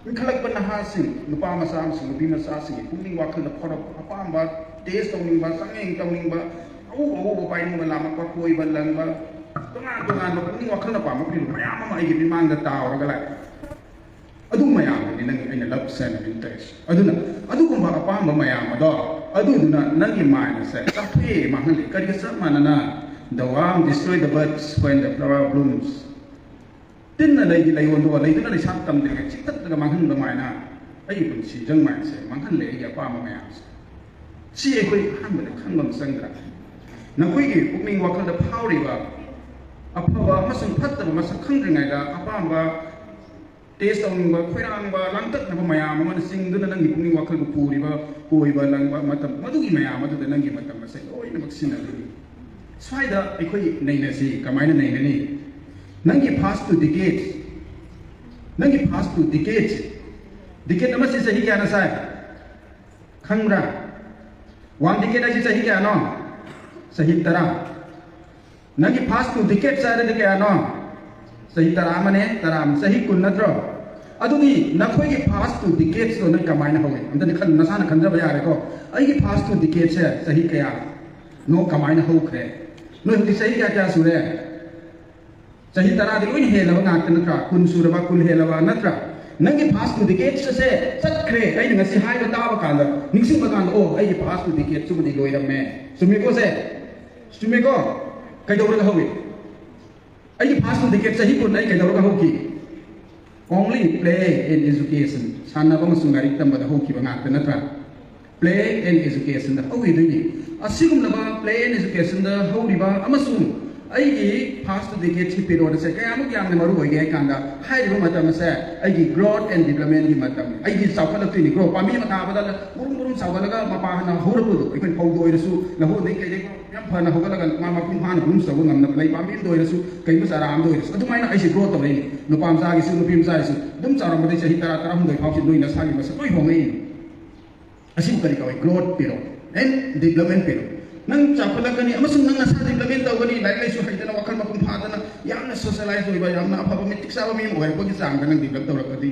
ꯏꯟꯈꯠꯂꯛꯄ ꯅꯍꯥꯁꯤꯡ, ꯅꯨꯄꯥ ꯃꯆꯥ ꯑꯃꯁꯨꯡ ꯅꯨꯄꯤ ꯃꯆꯥꯁꯤꯡꯒꯤ ꯄꯨꯛꯅꯤꯡ ꯋꯥꯈꯜꯗ ꯐꯥꯎꯔꯛꯄ ꯑꯄꯥꯝꯕ ꯇꯦꯁ ꯇꯧꯅꯤꯡꯕ, ꯆꯥꯡꯌꯦꯡ ꯇꯧꯅꯤꯡꯕ, ꯑꯎ ꯑꯎꯕ ꯄꯥꯏꯅꯤꯡꯕ, ꯂꯥꯝꯃꯛꯄ, ꯀꯣꯏꯕ ꯂꯪꯕ, ꯇꯣꯉꯥꯟ ꯇꯣꯉꯥꯟꯕ ꯄꯨꯛꯅꯤꯡ ꯋꯥꯈꯜꯅ ꯄꯥꯝꯕ ꯐꯤꯕꯝ ꯃꯌꯥꯝ ꯑꯃ ꯑꯩꯒꯤ ꯃꯤꯃꯥꯡꯗ ꯇꯥꯎꯔꯒ ꯂꯥꯛꯑꯦ꯫ ꯑꯗꯨ ꯃꯌꯥꯝꯗꯨꯅꯤ ꯅꯪ ꯑꯩꯅ ꯂꯞ ꯁꯦꯟ ꯑꯃ ꯇꯧꯔꯤꯁꯦ꯫ ꯑꯗꯨꯅ ꯑꯗꯨꯒꯨꯝꯕ ꯑꯄꯥꯝꯕ ꯃꯌꯥꯝ ꯑꯗꯣ, ꯑꯗꯨꯗꯨꯅ ꯅꯪꯒꯤ ꯃꯥꯏꯟꯁꯦ ꯆꯥꯊꯣꯛꯑꯦ ꯃꯥꯡꯍꯜꯂꯦ꯫ ꯀꯔꯤꯒ ꯆꯞ ꯃꯥꯟꯅꯅ, "The worm destroy the buds when the flower blooms"꯫ ꯇꯤꯟꯅ ꯂꯩꯒꯤ ꯂꯩꯌꯣꯟꯗꯣ ꯂꯩꯗꯨꯅ ꯂꯩꯁꯥ ꯇꯝꯗ꯭ꯔꯤꯉꯩ ꯆꯤꯛꯊꯠꯂꯒ ꯃꯥꯡꯍꯟꯕ ꯃꯥꯏꯅ ꯑꯩꯒꯤ ꯄꯨꯟꯁꯤ ꯖꯪ ꯃꯥꯏꯟꯁꯦ ꯃꯥꯡꯍꯜꯂꯦ, ꯑꯩꯒꯤ ꯑꯄꯥꯝꯕ ꯃꯌꯥꯝꯁꯦ꯫ ꯁꯤ ꯑꯩꯈꯣꯏ ꯑꯍꯥꯟꯕꯗ ꯈꯪꯕ ꯑꯃ ꯆꯪꯗ꯭ꯔꯥ? ꯅꯈꯣꯏꯒꯤ ꯄꯨꯛꯅꯤꯡ ꯋꯥꯈꯜꯗ ꯐꯥꯎꯔꯤꯕ ꯑꯐꯕ ꯑꯃꯁꯨꯡ ꯐꯠꯇꯕ ꯃꯁꯛ ꯈꯪꯗ꯭ꯔꯤꯉꯩꯗ ꯑꯄꯥꯝꯕ ꯇꯦꯁ ꯇꯧꯅꯤꯡꯕ, ꯈꯣꯏꯔꯥꯡꯕ, ꯂꯥꯡꯇꯛꯅꯕ ꯃꯌꯥꯝ ꯑꯃꯅ ꯆꯤꯡꯗꯨꯅ ꯅꯪꯒꯤ ꯄꯨꯛꯅꯤꯡ ꯋꯥꯈꯜꯕꯨ ꯄꯨꯔꯤꯕ ꯀꯣꯏꯕ ꯂꯪꯕ ꯃꯇꯝ, ꯃꯗꯨꯒꯤ ꯃꯌꯥꯝ ꯑꯗꯨꯗ ꯅꯪꯒꯤ ꯃꯇꯝ ꯑꯁꯦ ꯂꯣꯏꯅꯃꯛ ꯁꯤꯖꯤꯟꯅꯒꯅꯤ꯫ ꯁ꯭ꯋꯥꯏꯗ ꯑꯩꯈꯣꯏ ꯅꯩꯅꯁꯤ꯫ ꯀꯃꯥꯏꯅ ꯅꯩꯅꯅꯤ? ꯅꯪꯒꯤ past two decades, ꯅꯪꯒꯤ past two decades, decade ꯑꯃꯁꯤ ꯆꯍꯤ ꯀꯌꯥꯅ ꯁꯥꯏ? ꯈꯪꯕ꯭ꯔꯥ? One decade ꯍꯥꯏꯁꯤ ꯆꯍꯤ ꯀꯌꯥꯅꯣ? ꯆꯍꯤ ꯇꯔꯥ꯫ ꯅꯪꯒꯤ past two decades ꯍꯥꯏꯔꯗꯤ ꯀꯌꯥꯅꯣ? ꯆꯍꯤ ꯇꯔꯥ ꯑꯃꯅꯦ, ꯇꯔꯥ ꯑꯃ, ꯆꯍꯤ ꯀꯨꯟ ꯅꯠꯇ꯭ꯔꯣ? ꯑꯗꯨꯗꯤ ꯅꯈꯣꯏꯒꯤ past two decades ꯇꯣ ꯅꯪ ꯀꯃꯥꯏꯅ ꯍꯧꯏ? ꯑꯝꯇꯗꯤ ꯈꯟ-, ꯅꯁꯥꯅ ꯈꯟꯖꯕ ꯌꯥꯔꯦꯀꯣ꯫ "ꯑꯩꯒꯤ past two decades ꯁꯦ ꯆꯍꯤ ꯀꯌꯥꯅꯣ, ꯀꯃꯥꯏꯅ ꯍꯧꯈ꯭ꯔꯦ?" ꯅꯣꯏ ꯍꯧꯖꯤꯛ ꯆꯍꯤ ꯀꯌꯥ ꯀꯌꯥ ꯁꯨꯔꯦ? ꯆꯍꯤ ꯇꯔꯥꯗꯤ ꯂꯣꯏꯅ ꯍꯦꯜꯂꯕ ꯉꯥꯛꯇ ꯅꯠꯇ꯭ꯔꯥ? ꯀꯨꯟ ꯁꯨꯔꯕ, ꯀꯨꯟ ꯍꯦꯜꯂꯕ ꯅꯠꯇ꯭ꯔꯥ? ꯅꯪꯒꯤ past two decades ꯑꯁꯦ ꯆꯠꯈ꯭ꯔꯦ꯫ ꯑꯩꯅ ꯉꯁꯤ ꯍꯥꯏꯕ ꯇꯥꯕ ꯀꯥꯟꯗ, ꯅꯤꯡꯁꯤꯡꯕ ꯀꯥꯟꯗ, "ꯑꯣ, ꯑꯩꯒꯤ past two decades ꯁꯤꯃꯗꯤ ꯂꯣꯏꯔꯝꯃꯦ"꯫ ꯆꯨꯝꯃꯤꯀꯣ ꯁꯦ? ꯆꯨꯝꯃꯤꯀꯣ? ꯀꯩꯗꯧꯔꯒ ꯍꯧꯏ? ꯑꯩꯒꯤ past two decade, ꯆꯍꯤ ꯀꯨꯟ ꯑꯩ ꯀꯩꯗꯧꯔꯒ ꯍꯧꯈꯤ? Only play and education, ꯁꯥꯟꯅꯕ ꯑꯃꯁꯨꯡ ꯂꯥꯏꯔꯤꯛ ꯇꯝꯕꯗ ꯍꯧꯈꯤꯕ ꯉꯥꯛꯇ ꯅꯠꯇ꯭ꯔꯥ? Play and education ꯗ ꯍꯧꯈꯤꯗꯣꯏꯅꯤ꯫ ꯑꯁꯤꯒꯨꯝꯂꯕ play and education ꯗ ꯍꯧꯔꯤꯕ ꯑꯃꯁꯨꯡ ꯑꯩꯒꯤ past two decade ꯁꯤ period ꯑꯁꯦ ꯀꯌꯥꯃꯨꯛ ꯌꯥꯝꯅ ꯃꯔꯨ ꯑꯣꯏꯒꯦ ꯍꯥꯏ ꯀꯥꯟꯗ, ꯍꯥꯏꯔꯤꯕ ꯃꯇꯝ ꯑꯁꯦ ꯑꯩꯒꯤ growth and development ꯀꯤ ꯃꯇꯝꯅꯤ꯫ ꯑꯩꯒꯤ ꯆꯥꯎꯈꯠꯂꯛꯇꯣꯏꯅꯤ꯫ Grow, ꯄꯥꯝꯕꯤ ꯑꯃ ꯊꯥꯕꯗ ꯕꯨꯔꯨꯝ ꯕꯨꯔꯨꯝ ꯆꯥꯎꯈꯠꯂꯒ ꯃꯄꯥ ꯍꯥꯟꯅ ꯍꯧꯔꯛꯄꯗꯣ, ꯑꯩꯈꯣꯏ ꯐꯧꯗ ꯑꯣꯏꯔꯁꯨ, ꯂꯧꯍꯣꯟꯗꯒꯤ ꯀꯩꯗꯒꯤ ꯌꯥꯝ ꯐꯅ ꯍꯧꯒꯠꯂꯒ ꯃꯥ ꯃꯄꯨꯡ ꯐꯥꯅ ꯕꯨꯔꯨꯝ ꯆꯥꯎꯕ ꯉꯝꯅꯕ, ꯂꯩ ꯄꯥꯝꯕꯤ ꯑꯃꯗ ꯑꯣꯏꯔꯁꯨ, ꯀꯩꯒꯨꯝꯕ ꯆꯥꯔꯥ ꯑꯃꯗ ꯑꯣꯏꯔꯁꯨ, ꯑꯗꯨꯃꯥꯏꯅ ꯑꯩꯁꯦ grow ꯇꯧꯔꯛꯏꯅꯤ꯫ ꯅꯨꯄꯥ ꯃꯆꯥꯒꯤꯁꯨ, ꯅꯨꯄꯤ ꯃꯆꯥꯒꯤꯁꯨ ꯑꯗꯨꯝ ꯆꯥꯎꯔꯛꯄꯗꯒꯤ ꯆꯍꯤ ꯇꯔꯥ, ꯇꯔꯥꯍꯨꯝꯗꯣꯏ ꯐꯥꯎꯁꯤ ꯅꯣꯏ ꯅꯁꯥꯒꯤ ꯃꯁꯛ ꯂꯣꯏ ꯍꯣꯡꯉꯛꯏꯅꯤ꯫ ꯑꯁꯤꯕꯨ ꯀꯔꯤ ꯀꯧꯏ? Growth ꯄꯤꯔꯣ and development ꯄꯤꯔꯣ꯫ ꯅꯪ ꯆꯥꯎꯈꯠꯂꯛꯀꯅꯤ ꯑꯃꯁꯨꯡ ꯅꯪ ꯅꯁꯥ development ꯇꯧꯒꯅꯤ꯫ ꯂꯥꯏꯔꯤꯛ ꯂꯥꯏꯁꯨ ꯍꯩꯗꯅ, ꯋꯥꯈꯜ ꯃꯄꯨꯡ ꯐꯥꯗꯅ, ꯌꯥꯝꯅ ꯁꯣꯁꯤꯌꯦꯂꯥꯏꯁ ꯑꯣꯏꯕ, ꯌꯥꯝꯅ ꯑꯐꯕ, ꯃꯇꯤꯛ ꯆꯥꯕ ꯃꯤ ꯑꯃ ꯑꯣꯏꯔꯛꯄꯒꯤ ꯆꯥꯡꯗ ꯅꯪ ꯗꯤꯕ꯭ꯂꯞ ꯇꯧꯔꯛꯄꯗꯤ꯫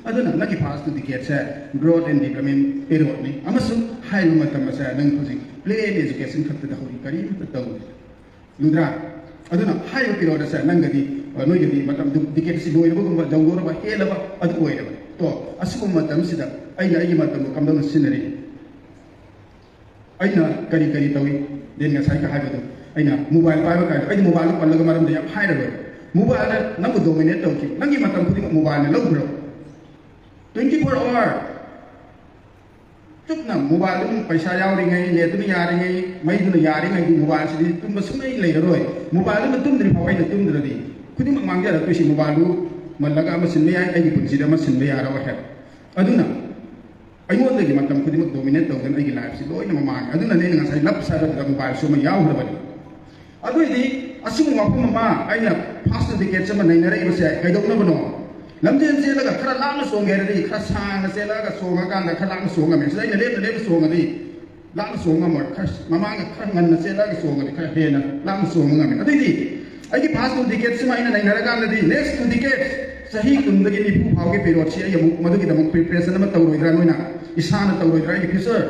ꯑꯗꯨꯅ ꯅꯪꯒꯤ ꯐꯥꯁ ꯇꯨ ꯗꯤꯀꯦꯠꯁꯦ ꯒ꯭ꯔꯣꯠ ꯑꯦꯟ ꯗꯤꯕ꯭ꯂꯞꯃꯦꯟ ꯄꯤꯔꯤꯌꯣꯗꯅꯤ꯫ ꯑꯃꯁꯨꯡ ꯍꯥꯏꯔꯤꯕ ꯃꯇꯝ ꯑꯁꯦ ꯅꯪ ꯍꯧꯖꯤꯛ ꯄ꯭ꯂꯦꯟ ꯑꯦꯖꯨꯀꯦꯁꯟ ꯈꯛꯇꯗ ꯍꯧꯖꯤꯛ ꯀꯔꯤꯃꯠꯇ ꯇꯧꯗ꯭ꯔꯦ꯫ ꯂꯨꯗ꯭ꯔꯥ? ꯑꯗꯨꯅ ꯍꯥꯏꯔꯤꯕ ꯄꯤꯔꯤꯌꯣꯗ ꯑꯁꯦ ꯅꯪꯒꯗꯤ, ꯑ, ꯅꯣꯏꯒꯗꯤ ꯃꯇꯝꯗꯨ ꯗꯤꯀꯦꯠꯁꯤ ꯂꯣꯏꯔꯕꯒꯨꯝꯕ, ꯌꯧꯗꯣꯔꯕ, ꯍꯦꯜꯂꯕ ꯑꯗꯨ ꯑꯣꯏꯔꯕ꯫ ꯇꯣ, ꯑꯁꯤꯒꯨꯝꯕ ꯃꯇꯝꯁꯤꯗ ꯑꯩꯅ ꯑꯩꯒꯤ ꯃꯇꯝꯗꯣ ꯀꯝꯗꯧꯅ ꯁꯤꯖꯤꯟꯅꯔꯤ? ꯑꯩꯅ ꯀꯔꯤ ꯀꯔꯤ ꯇꯧꯏ? ꯗꯦꯟ ꯉꯁꯥꯏꯒ ꯍꯥꯏꯕꯗꯣ, ꯑꯩꯅ ꯃꯣꯕꯥꯏꯜ ꯄꯥꯏꯕ ꯀꯥꯏꯗꯣ, ꯑꯩꯗꯤ ꯃꯣꯕꯥꯏꯜꯗꯣ ꯄꯜꯂꯒ ꯃꯔꯝꯗ ꯌꯥꯝ ꯍꯥꯏꯔꯔꯣꯏ꯫ ꯃꯣꯕꯥꯏꯜꯅ ꯅꯪꯕꯨ ꯗꯣꯃꯤꯅꯦꯠ ꯇꯧꯈꯤ, ꯅꯪꯒꯤ ꯃꯇꯝ ꯈꯨꯗꯤꯡꯃꯛ ꯃꯣꯕꯥꯏꯜꯅ ꯂꯧꯈ꯭ꯔꯣ꯫ ꯇ꯭ꯋꯦꯟꯇꯤ ꯐꯣꯔ ꯑꯋꯥꯔ ꯆꯨꯞꯅ ꯃꯣꯕꯥꯏꯜ ꯑꯗꯨꯝ, ꯄꯩꯁꯥ ꯌꯥꯎꯔꯤꯉꯩ, ꯅꯦꯠ ꯑꯗꯨꯝ ꯌꯥꯔꯤꯉꯩ, ꯃꯩꯗꯨꯅ ꯌꯥꯔꯤꯉꯩꯗꯤ ꯃꯣꯕꯥꯏꯜꯁꯤꯗꯤ ꯇꯨꯝꯕ ꯁꯨꯡꯂꯩ ꯂꯩꯔꯔꯣꯏ꯫ ꯃꯣꯕꯥꯏꯜꯗꯨꯅ ꯇꯨꯝꯗ꯭ꯔꯤ ꯐꯥꯎ ꯑꯩꯅ ꯇꯨꯝꯗ꯭ꯔꯗꯤ ꯈꯨꯗꯤꯡꯃꯛ ꯃꯥꯡꯖꯔꯛꯇꯣꯏꯁꯤ꯫ ꯃꯣꯕꯥꯏꯜꯗꯨ ꯃꯜꯂꯒ ꯑꯃ ꯁꯤꯟꯕ ꯌꯥꯏ, ꯑꯩꯒꯤ ꯄꯨꯟꯁꯤꯗ ꯑꯃ ꯁꯤꯟꯕ ꯌꯥꯔꯣꯏ ꯍꯥꯏꯕ꯫ ꯑꯗꯨꯅ ꯑꯩꯉꯣꯟꯗꯒꯤ ꯃꯇꯝ ꯈꯨꯗꯤꯡꯃꯛ ꯗꯣꯃꯤꯅꯦꯠ ꯇꯧꯗꯅ ꯑꯩꯒꯤ ꯂꯥꯏꯐꯁꯤ ꯂꯣꯏꯅꯃꯛ ꯃꯥꯡꯉꯦ꯫ ꯑꯗꯨꯅꯅꯦ ꯑꯩꯅ ꯉꯁꯥꯏ ꯂꯞ ꯁꯥꯏꯗꯇ ꯃꯣꯕꯥꯏꯜꯁꯨ ꯑꯃ ꯌꯥꯎꯈ꯭ꯔꯕꯅꯤ꯫ ꯑꯗꯨꯏꯗꯤ ꯑꯁꯤꯒꯨꯝꯕ ꯋꯥꯐꯝ ꯑꯃ ꯑꯩꯅ ꯐꯥꯁ ꯇꯨ ꯗꯤꯀꯦꯠꯁ ꯑꯃ ꯅꯩꯅꯔꯛꯏꯕꯁꯦ ꯀꯩꯗꯧꯅꯕꯅꯣ? ꯂꯝꯖꯦꯟ ꯆꯦꯜꯂꯒ ꯈꯔ ꯂꯥꯞꯅ ꯆꯣꯡꯒꯦ ꯍꯥꯏꯔꯗꯤ ꯈꯔ ꯁꯥꯡꯅ ꯆꯦꯜꯂꯛꯑꯒ ꯆꯣꯡꯉꯀꯥꯟꯗ ꯈꯔ ꯂꯥꯞꯅ ꯆꯣꯡꯉꯝꯃꯦ꯫ ꯁꯤꯗ ꯑꯩꯅ ꯂꯦꯞꯅ ꯂꯦꯞꯅ ꯆꯣꯡꯉꯗꯤ ꯂꯥꯞꯅ ꯆꯣꯡ ꯉꯝꯃꯣꯏ꯫ ꯈꯔ ꯃꯃꯥꯡꯗ ꯈꯔ ꯉꯟꯅ ꯆꯦꯜꯂꯛꯑꯒ ꯆꯣꯡꯉꯗꯤ ꯈꯔ ꯍꯦꯟꯅ ꯂꯥꯞꯅ ꯆꯣꯡꯕ ꯉꯝꯃꯦ꯫ ꯑꯗꯨꯏꯗꯤ ꯑꯩꯒꯤ ꯐꯥꯁ ꯇꯨ ꯗꯤꯀꯦꯠꯁꯤꯃ ꯑꯩꯅ ꯅꯩꯅꯔꯀꯥꯟꯗꯗꯤ ꯅꯦꯛꯁ ꯇꯨ ꯗꯤꯀꯦꯠ, ꯆꯍꯤ ꯀꯨꯟꯗꯒꯤ ꯅꯤꯐꯨ ꯐꯥꯎꯒꯤ ꯄꯤꯔꯤꯌꯣꯗꯁꯤ ꯑꯩ ꯑꯃꯨꯛ ꯃꯗꯨꯒꯤꯗꯃꯛ ꯄ꯭ꯔꯤꯄꯦꯔꯦꯁꯟ ꯑꯃ ꯇꯧꯔꯣꯏꯗ꯭ꯔꯥ? ꯅꯣꯏꯅ ꯏꯁꯥꯅ ꯇꯧꯔꯣꯏꯗ꯭ꯔꯥ? ꯑꯩꯒꯤ ꯐ꯭ꯌꯨꯆꯔ,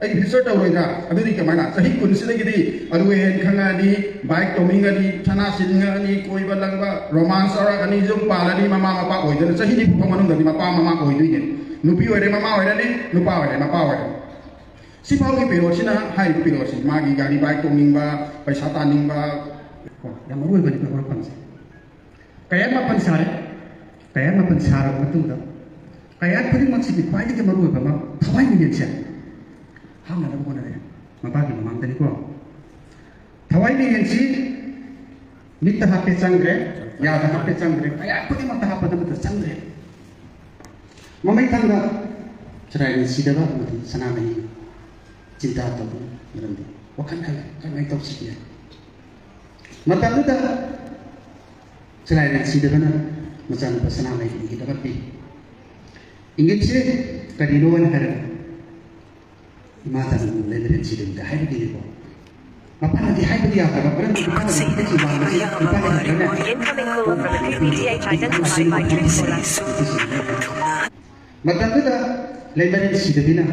ꯑꯩꯒꯤ ꯐ꯭ꯌꯨꯆꯔ ꯇꯧꯔꯣꯏꯗ꯭ꯔꯥ? ꯑꯗꯨꯗꯤ ꯀꯃꯥꯏꯅ? ꯆꯍꯤ ꯀꯨꯟꯁꯤꯗꯒꯤꯗꯤ ꯑꯔꯨ ꯑꯍꯦꯟ ꯈꯪꯉꯛꯑꯅꯤ, ꯕꯥꯏꯛ ꯇꯧꯅꯤꯡꯉꯅꯤ, ꯁꯅꯥ ꯁꯤꯟꯅꯤꯡꯉꯛꯑꯅꯤ, ꯀꯣꯏꯕ ꯂꯪꯕ, ꯔꯣꯃꯥꯟꯁ ꯇꯧꯔꯛꯑꯅꯤ, ꯌꯨꯝ ꯄꯥꯜꯂꯅꯤ, ꯃꯃꯥ ꯃꯄꯥ ꯑꯣꯏꯗꯅ ꯆꯍꯤ ꯅꯤꯐꯨ ꯐꯥꯎ ꯃꯅꯨꯡꯗꯗꯤ ꯃꯄꯥ ꯃꯃꯥ ꯑꯣꯏꯗꯣꯏꯅꯦ꯫ ꯅꯨꯄꯤ ꯑꯣꯏꯔꯦ ꯃꯃꯥ ꯑꯣꯏꯔꯅꯤ, ꯅꯨꯄꯥ ꯑꯣꯏꯔꯦ ꯃꯄꯥ ꯑꯣꯏꯔꯅꯤ꯫ ꯁꯤꯐꯥꯎꯒꯤ ꯄꯤꯔꯤꯌꯣꯗꯁꯤꯅ, ꯍꯥꯏꯔꯤꯕ ꯄꯤꯔꯤꯌꯣꯗꯁꯤ ꯃꯥꯒꯤ ꯒꯥꯔꯤ ꯕꯥꯏꯛ ꯇꯣꯡꯅꯤꯡꯕ, ꯄꯩꯁꯥ ꯇꯥꯟꯅꯤꯡꯕ, ꯀꯣ, ꯌꯥꯝ ꯃꯔꯨ ꯑꯣꯏꯕꯅꯤ ꯍꯧꯔꯛꯐꯝꯁꯦ꯫ ꯀꯌꯥꯠ ꯃꯥꯄꯟ ꯁꯥꯔꯦ꯫ ꯀꯌꯥꯠ ꯃꯥꯄꯟ ꯁꯥꯔꯕ ꯃꯇꯨꯡꯗ ꯀꯌꯥꯠ ꯈꯨꯗꯤꯡꯃꯛꯁꯤꯒꯤ ꯈ꯭ꯋꯥꯏꯗꯒꯤ ꯃꯔꯨ ꯑꯣꯏꯕ ꯑꯃ ꯊꯋꯥꯏ ꯃꯤꯔꯦꯟꯁꯦ ꯍꯥꯞꯅꯅꯕ ꯍꯣꯠꯅꯔꯦ꯫ ꯃꯄꯥꯒꯤ ꯃꯃꯥꯡꯗꯅꯤꯀꯣ꯫ ꯊꯋꯥꯏ ꯃꯤꯔꯦꯟꯁꯤ ꯃꯤꯠꯇ ꯍꯥꯞꯄꯦ ꯆꯪꯗ꯭ꯔꯦ, ꯌꯥꯗ ꯍꯥꯞꯄꯦ ꯆꯪꯗ꯭ꯔꯦ, ꯀꯌꯥꯠ ꯈꯨꯗꯤꯡꯃꯛꯇ ꯍꯥꯞꯄꯗ ꯑꯃꯠꯇ ꯆꯪꯗ꯭ꯔꯦ꯫ ꯃꯃꯩ ꯊꯪꯕ ꯆꯔꯥꯏꯅ ꯁꯤꯗꯕ ꯑꯃꯗꯤ ꯁꯅꯥꯃꯍꯤ ꯆꯤꯟꯇꯥ ꯇꯧꯕ ꯃꯔꯝꯗꯤ ꯋꯥꯈꯜ ꯈꯜꯂꯦ, ꯀꯔꯝꯍꯥꯏꯅ ꯇꯧꯁꯤꯒꯦ? ꯃꯇꯝꯗꯨꯗ ꯆꯔꯥꯏꯅ ꯁꯤꯗꯕꯅ ꯃꯆꯥꯅꯨꯄꯥ ꯁꯅꯥꯃꯍꯤꯗ ꯏꯪꯒꯤꯠ ꯑꯃ ꯄꯤ꯫ ꯏꯪꯒꯤꯠꯁꯦ ꯀꯔꯤꯅꯣ ꯍꯥꯏꯅ ꯍꯥꯏꯔꯒ, "ꯏꯃꯥ ꯇꯥꯅ ꯂꯩꯃꯔꯦꯟ ꯁꯤꯗꯕꯤꯗ" ꯍꯥꯏꯕꯒꯤꯅꯤꯀꯣ꯫ ꯃꯄꯥꯟꯗꯤ ꯍꯥꯏꯕꯗꯤ ꯌꯥꯗꯕ, ꯃꯔꯝꯗꯤ ꯅꯨꯄꯥꯅ ꯍꯦꯟꯕꯅ ꯆꯤꯡꯕ ꯍꯥꯡꯕꯁꯤ ꯅꯨꯄꯥꯅ ꯍꯦꯟꯕꯅ Incoming call from the P P T H identified by three six. ꯃꯇꯝꯗꯨꯗ ꯂꯩꯃꯔꯦꯟ ꯁꯤꯗꯕꯤꯅ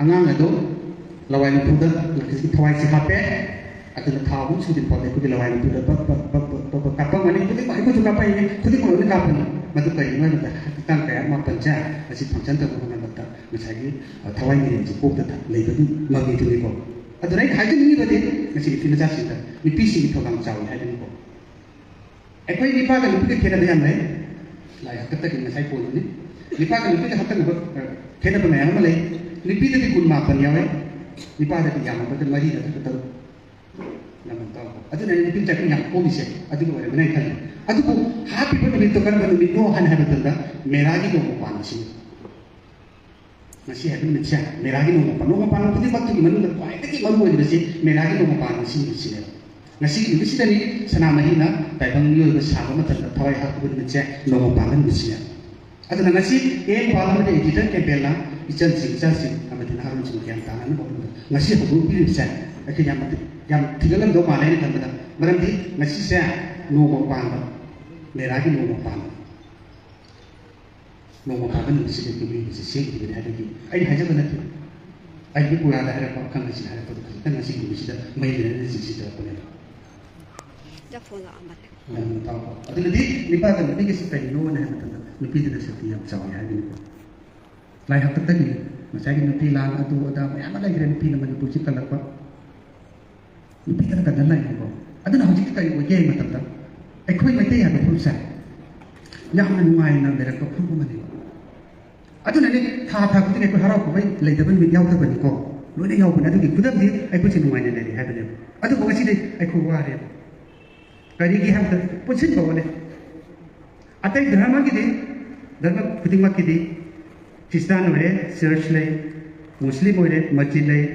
ꯑꯉꯥꯡ ꯑꯗꯨ ꯂꯋꯥꯏ ꯂꯨꯝꯐꯨꯗ ꯊꯋꯥꯏꯁꯤ ꯍꯥꯞꯄꯦ꯫ ꯑꯗꯨꯅ ꯊꯥ ꯑꯍꯨꯝ ꯁꯨꯗ꯭ꯔꯤ ꯐꯥꯎꯗ ꯑꯩꯈꯣꯏꯒꯤ ꯂꯋꯥꯏ ꯂꯨꯝꯐꯨꯗ ꯕꯛ ꯕꯛ ꯕꯛ ꯕꯛ ꯕꯛ ꯕꯛ ꯀꯥꯞꯄꯝꯒꯅꯤ꯫ ꯈꯨꯗꯤꯡꯃꯛ ꯑꯩꯈꯣꯏꯁꯨ ꯀꯥꯞꯄꯛꯏꯅꯦ, ꯈꯨꯗꯤꯡꯃꯛ ꯂꯣꯏꯅ ꯀꯥꯞꯄꯅꯤ꯫ ꯃꯗꯨ ꯀꯔꯤꯒꯤꯅꯣ ꯍꯥꯏꯕꯗ ꯍꯛꯆꯥꯡ ꯀꯌꯥꯠ ꯃꯥꯄꯟꯁꯦ ꯃꯁꯤ function ꯇꯧꯅꯕ ꯍꯣꯠꯅꯕꯗ ꯉꯁꯥꯏꯒꯤ, ꯑ, ꯊꯋꯥꯏ ꯃꯤꯔꯦꯟꯁꯤ ꯀꯣꯛꯇ ꯊ-, ꯂꯩꯕꯒꯤ ꯃꯃꯤꯗꯨꯅꯤꯀꯣ꯫ ꯑꯗꯨꯅ ꯑꯩꯅ ꯍꯥꯏꯖꯅꯤꯡꯉꯤꯕꯗꯤ ꯉꯁꯤ ꯅꯨꯄꯤ ꯃꯆꯥꯁꯤꯡꯗ ꯅꯨꯄꯤꯁꯤꯡꯒꯤ ꯊꯧꯗꯥꯡ ꯆꯥꯎꯏ ꯍꯥꯏꯕꯅꯤꯀꯣ꯫ ꯑꯩꯈꯣꯏ ꯅꯨꯄꯥꯒ ꯅꯨꯄꯤꯒ ꯈꯦꯠꯅꯕ ꯌꯥꯝ ꯂꯩ꯫ ꯂꯥꯏ ꯍꯥꯛꯇꯛꯇꯒꯤ ꯉꯁꯥꯏ ꯄꯣꯟꯕꯅꯤ꯫ ꯅꯨꯄꯥꯒ ꯅꯨꯄꯤꯒ ꯍꯥꯞꯀꯠꯅꯕ, ꯑ, ꯈꯦꯠꯅꯕ ꯃꯌꯥꯝ ꯑꯃ ꯂꯩ꯫ ꯅꯨꯄꯤꯗꯗꯤ ꯀꯨꯟ ꯃꯥꯄꯟ ꯌꯥꯎꯋꯦ, ꯅꯨꯄꯥꯗꯗꯤ ꯌꯥꯝꯃꯕꯗ ꯃꯔꯤ ꯅꯠꯇ꯭ꯔꯒ ꯇꯔꯨꯛ꯫ ꯌꯥꯝꯅ ꯇꯧꯕ꯫ ꯑꯗꯨꯅ ꯑꯩꯅ ꯅꯨꯄꯤ ꯃꯆꯥ ꯑꯩꯈꯣꯏ ꯌꯥꯝ ꯀꯣꯝꯃꯤꯁꯦ ꯑꯗꯨꯅ ꯑꯣꯏꯔꯝꯒꯅꯤ ꯍꯥꯏꯅ ꯈꯜꯂꯤ꯫ ꯑꯗꯨꯕꯨ ꯍꯥꯞꯄꯤꯕ ꯅꯨꯃꯤꯠꯇꯣ ꯀꯔꯝꯕ ꯅꯨꯃꯤꯠꯅꯣ ꯍꯥꯏꯅ ꯍꯥꯏꯕ ꯃꯇꯝꯗ ꯃꯦꯔꯥꯒꯤ ꯅꯣꯡꯃ ꯄꯥꯟꯕꯁꯤꯅꯤ꯫ ꯉꯁꯤ ꯍꯥꯏꯕ ꯅꯨꯃꯤꯠꯁꯦ ꯃꯦꯔꯥꯒꯤ ꯅꯣꯡꯃ ꯄꯥꯟꯕ, ꯅꯣꯡꯃ ꯄꯥꯟꯕ ꯈꯨꯗꯤꯡꯃꯛꯇꯨꯒꯤ ꯃꯅꯨꯡꯗ ꯈ꯭ꯋꯥꯏꯗꯒꯤ ꯃꯔꯨ ꯑꯣꯏꯔꯤꯕꯁꯤ ꯃꯦꯔꯥꯒꯤ ꯅꯣꯡꯃ ꯄꯥꯟꯕꯁꯤ ꯅꯨꯃꯤꯠꯁꯤꯅꯦꯕ꯫ ꯉꯁꯤꯒꯤ ꯅꯨꯃꯤꯠꯁꯤꯗꯅꯤ ꯁꯅꯥꯃꯍꯤꯅ ꯇꯥꯏꯕꯪ ꯃꯤꯑꯣꯏꯕ ꯁꯥꯕ ꯃꯇꯝꯗ ꯊꯋꯥꯏ ꯍꯥꯞꯄꯕ ꯅꯨꯃꯤꯠꯁꯦ ꯅꯣꯡꯃ ꯄꯥꯟꯕ ꯅꯨꯃꯤꯠꯁꯤꯅꯦꯕ꯫ ꯑꯗꯨꯅ ꯉꯁꯤ ꯍꯌꯦꯡ ꯄꯥꯜꯂꯝꯕꯗꯤ editor campbellꯅ ꯏꯆꯟꯁꯤꯡ, ꯏꯆꯥꯁꯤꯡ ꯑꯃꯗꯤ ꯅꯍꯥꯔꯣꯜꯁꯤꯡ ꯒ꯭ꯌꯥꯟ ꯇꯥꯅꯅꯕ ꯍꯣꯠꯅꯕꯗ ꯉꯁꯤ ꯍꯧꯗꯣꯛꯄꯤꯔꯤꯕꯁꯦ ꯑꯩꯈꯣꯏ ꯌꯥꯝ ꯃꯇꯤꯛ, ꯌꯥꯝ ꯊꯤꯒꯠꯂꯝꯗꯧ ꯃꯥꯜꯂꯦ ꯑꯩꯅ ꯈꯟꯕꯗ꯫ ꯃꯔꯝꯗꯤ ꯉꯁꯤꯁꯦ ꯅꯣꯡꯃ ꯄꯥꯟꯕ, ꯃꯦꯔꯥꯒꯤ ꯅꯣꯡꯃ ꯄꯥꯟꯕ, ꯅꯣꯡꯃ ꯄꯥꯟꯕ ꯅꯨꯃꯤꯠꯁꯤꯗ ꯑꯩꯈꯣꯏ ꯃꯤꯑꯣꯏꯕꯁꯦ ꯁꯦꯝꯈꯤꯕꯅꯤ ꯍꯥꯏꯕꯒꯤ ꯑꯩꯅ ꯍꯥꯏꯖꯕ ꯅꯠꯇꯦ꯫ ꯑꯩꯒꯤ ꯄꯨꯔꯥꯗ ꯍꯥꯏꯔꯛꯄ, ꯑꯈꯪ ꯑꯍꯩꯁꯤꯡꯅ ꯍꯥꯏꯔꯛꯄꯗ ꯈꯖꯤꯛꯇꯪ ꯉꯁꯤꯒꯤ ꯅꯨꯃꯤꯠꯁꯤꯗ ꯃꯩ ꯂꯩꯅꯅ ꯆꯤꯡꯁꯤꯟꯖꯔꯛꯄꯅꯦꯕ꯫ ꯆꯐꯨ ꯂꯥꯛꯑꯝꯕꯅꯦ꯫ ꯎꯝ, ꯇꯥꯎꯀꯣ꯫ ꯑꯗꯨꯅꯗꯤ ꯅꯨꯄꯥꯒ ꯅꯨꯄꯤꯒꯁꯤ ꯀꯔꯤꯅꯣꯅ ꯍꯥꯏꯕ ꯃꯇꯝꯗ ꯅꯨꯄꯤꯗꯨꯅ ꯁꯛꯇꯤ ꯌꯥꯝ ꯆꯥꯎꯏ ꯍꯥꯏꯕꯅꯤꯀꯣ꯫ ꯂꯥꯏ ꯍꯥꯛꯇꯛꯇꯒꯤ ꯉꯁꯥꯏꯒꯤ ꯅꯨꯄꯤ ꯂꯥꯟ ꯑꯗꯨ ꯑꯗꯥ ꯃꯌꯥꯝ ꯑꯃ ꯂꯩꯈ꯭ꯔꯦ ꯅꯨꯄꯤꯅ ꯃꯅꯤꯄꯨꯔꯁꯤ ꯀꯜꯂꯛꯄ꯫ ꯅꯨꯄꯤꯗꯅ ꯀꯟꯖꯜ ꯂꯥꯛꯏꯅꯤꯀꯣ꯫ ꯑꯗꯨꯅ ꯍꯧꯖꯤꯛꯇꯤ ꯀꯔꯤ ꯑꯣꯏꯒꯦ ꯍꯥꯏꯕ ꯃꯇꯝꯗ ꯑꯩꯈꯣꯏ ꯃꯩꯇꯩ ꯍꯥꯏꯕ ꯐꯨꯔꯨꯞꯁꯦ ꯌꯥꯝꯅ ꯅꯨꯡꯉꯥꯏꯅ ꯂꯩꯔꯛꯄ ꯐꯨꯔꯨꯞ ꯑꯃꯅꯤ꯫ ꯑꯗꯨꯅꯅꯦ ꯊꯥ ꯊꯥ ꯈꯨꯗꯤꯡꯒꯤ ꯑꯩꯈꯣꯏ ꯍꯔꯥꯎ ꯀꯨꯝꯍꯩ ꯂꯩꯇꯕ ꯅꯨꯃꯤꯠ ꯌꯥꯎꯗꯕꯅꯤꯀꯣ꯫ ꯂꯣꯏꯅ ꯌꯥꯎꯕꯅꯦ꯫ ꯑꯗꯨꯒꯤ ꯈꯨꯗꯝꯗꯤ ꯑꯩꯈꯣꯏꯁꯦ ꯅꯨꯡꯉꯥꯏꯅ ꯂꯩꯔꯤ ꯍꯥꯏꯕꯅꯦꯕ꯫ ꯑꯗꯨꯕꯨ ꯉꯁꯤꯗꯤ ꯑꯩꯈꯣꯏ ꯋꯥꯔꯦꯕ꯫ ꯀꯔꯤꯒꯤ ꯍꯥꯏꯕꯗ ꯄꯨꯟꯁꯤꯟꯕ ꯋꯥꯠꯂꯦ꯫ ꯑꯇꯩ ꯙꯔꯃꯒꯤꯗꯤ, ꯙꯔꯃ ꯈꯨꯗꯤꯡꯃꯛꯀꯤꯗꯤ ꯈ꯭ꯔꯤꯁꯇꯥꯟ ꯑꯣꯏꯔꯦ ꯆꯔꯆ ꯂꯩ, ꯃꯨꯁꯂꯤꯝ ꯑꯣꯏꯔꯦ ꯃꯁꯖꯤꯗ ꯂꯩ,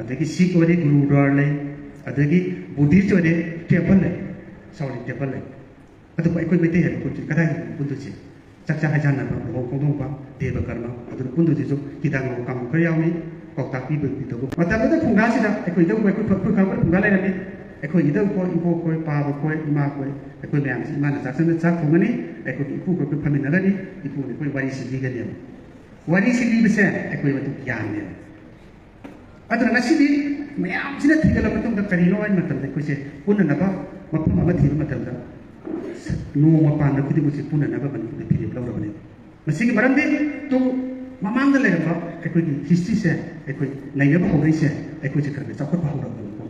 ꯑꯗꯒꯤ ꯁꯤꯈ ꯑꯣꯏꯔꯦ ꯒꯨꯔꯨꯗ꯭ꯋꯥꯔ ꯂꯩ, ꯑꯗꯒꯤ ꯕꯨꯙꯤꯁ ꯑꯣꯏꯔꯦ ꯇꯦꯝꯄꯜ ꯂꯩ, ꯁꯥꯎꯂꯤꯟ ꯇꯦꯝꯄꯜ ꯂꯩ꯫ ꯑꯗꯨꯕꯨ ꯑꯩꯈꯣꯏ ꯃꯩꯇꯩ ꯍꯥꯏꯕ ꯄꯣꯠꯁꯤ ꯀꯗꯥꯏꯗꯅꯣ ꯄꯨꯟꯗꯣꯏꯁꯦ? ꯆꯥꯛꯆꯥ ꯍꯩꯖꯥꯟꯅꯕ, ꯂꯨꯍꯣꯡ ꯈꯣꯡꯗꯣꯡꯕ, ꯗꯦꯕ ꯀꯔꯃ, ꯑꯗꯨꯗ ꯄꯨꯟꯗꯣꯏꯁꯤꯁꯨ ꯀꯤꯗꯥꯡ ꯂꯧ ꯀꯥꯡꯕꯨ ꯈꯔ ꯌꯥꯎꯏ, ꯄꯥꯎꯇꯥꯛ ꯄꯤꯕ ꯄꯤꯗꯧꯕ ꯃꯇꯝꯗꯨꯗ ꯐꯨꯡꯒꯥꯁꯤꯗ ꯑꯩꯈꯣꯏ ꯏꯙꯧ ꯑꯩꯈꯣꯏ ꯐ-, ꯑꯩꯈꯣꯏ ꯈꯪꯕ ꯐꯨꯡꯒꯥ ꯂꯩꯔꯝꯃꯤ꯫ ꯑꯩꯈꯣꯏ ꯏꯙꯧ ꯈꯣꯏ, ꯏꯕꯣꯛ ꯈꯣꯏ, ꯄꯥꯕ ꯈꯣꯏ, ꯏꯃꯥ ꯈꯣꯏ, ꯑꯩꯈꯣꯏ ꯃꯌꯥꯝꯁꯤ ꯏꯃꯥꯅ ꯆꯥꯛꯁꯪꯗ ꯆꯥꯛ ꯊꯣꯡꯒꯅꯤ, ꯑꯩꯈꯣꯏꯒꯤ ꯏꯄꯨ ꯈꯣꯏ ꯑꯩꯈꯣꯏ ꯐꯝꯃꯤꯟꯅꯒꯅꯤ, ꯏꯄꯨꯅ ꯑꯩꯈꯣꯏ ꯋꯥꯔꯤꯁꯤ ꯂꯤꯒꯅꯦꯕ꯫ ꯋꯥꯔꯤꯁꯤ ꯂꯤꯕꯁꯦ ꯑꯩꯈꯣꯏ ꯃꯇꯨꯡ ꯒ꯭ꯌꯥꯟꯅꯦꯕ꯫ ꯑꯗꯨꯅ ꯉꯁꯤꯗꯤ ꯃꯌꯥꯝꯁꯤꯅ ꯊꯤꯒꯠꯂꯕ ꯃꯇꯨꯡꯗ ꯀꯔꯤꯅꯣ ꯍꯥꯏꯕ ꯃꯇꯝꯗ ꯑꯩꯈꯣꯏꯁꯦ ꯄꯨꯟꯅꯅꯕ ꯃꯐꯝ ꯑꯃ ꯊꯤꯕ ꯃꯇꯝꯗ ꯅꯣꯡꯃ ꯄꯥꯟꯕ ꯈꯨꯗꯤꯡꯃꯛꯁꯦ ꯄꯨꯟꯅꯅꯕ ꯃꯅꯤꯄꯨꯔꯗ ꯐꯤꯔꯦꯞ ꯂꯧꯔꯕꯅꯦꯕ꯫ ꯃꯁꯤꯒꯤ ꯃꯔꯝꯗꯤ ꯇꯨꯡ ꯃꯃꯥꯡꯗ ꯂꯩꯔꯝꯕ ꯑꯩꯈꯣꯏꯒꯤ ꯍꯤꯁꯇ꯭ꯔꯤꯁꯦ ꯑꯩꯈꯣꯏ ꯅꯩꯅꯕ ꯍꯧꯔꯛꯏꯁꯦ ꯑꯩꯈꯣꯏꯁꯦ ꯈꯔ ꯈꯔ ꯆꯥꯎꯈꯠꯄ ꯍꯧꯔꯛꯑꯕꯅꯤꯀꯣ꯫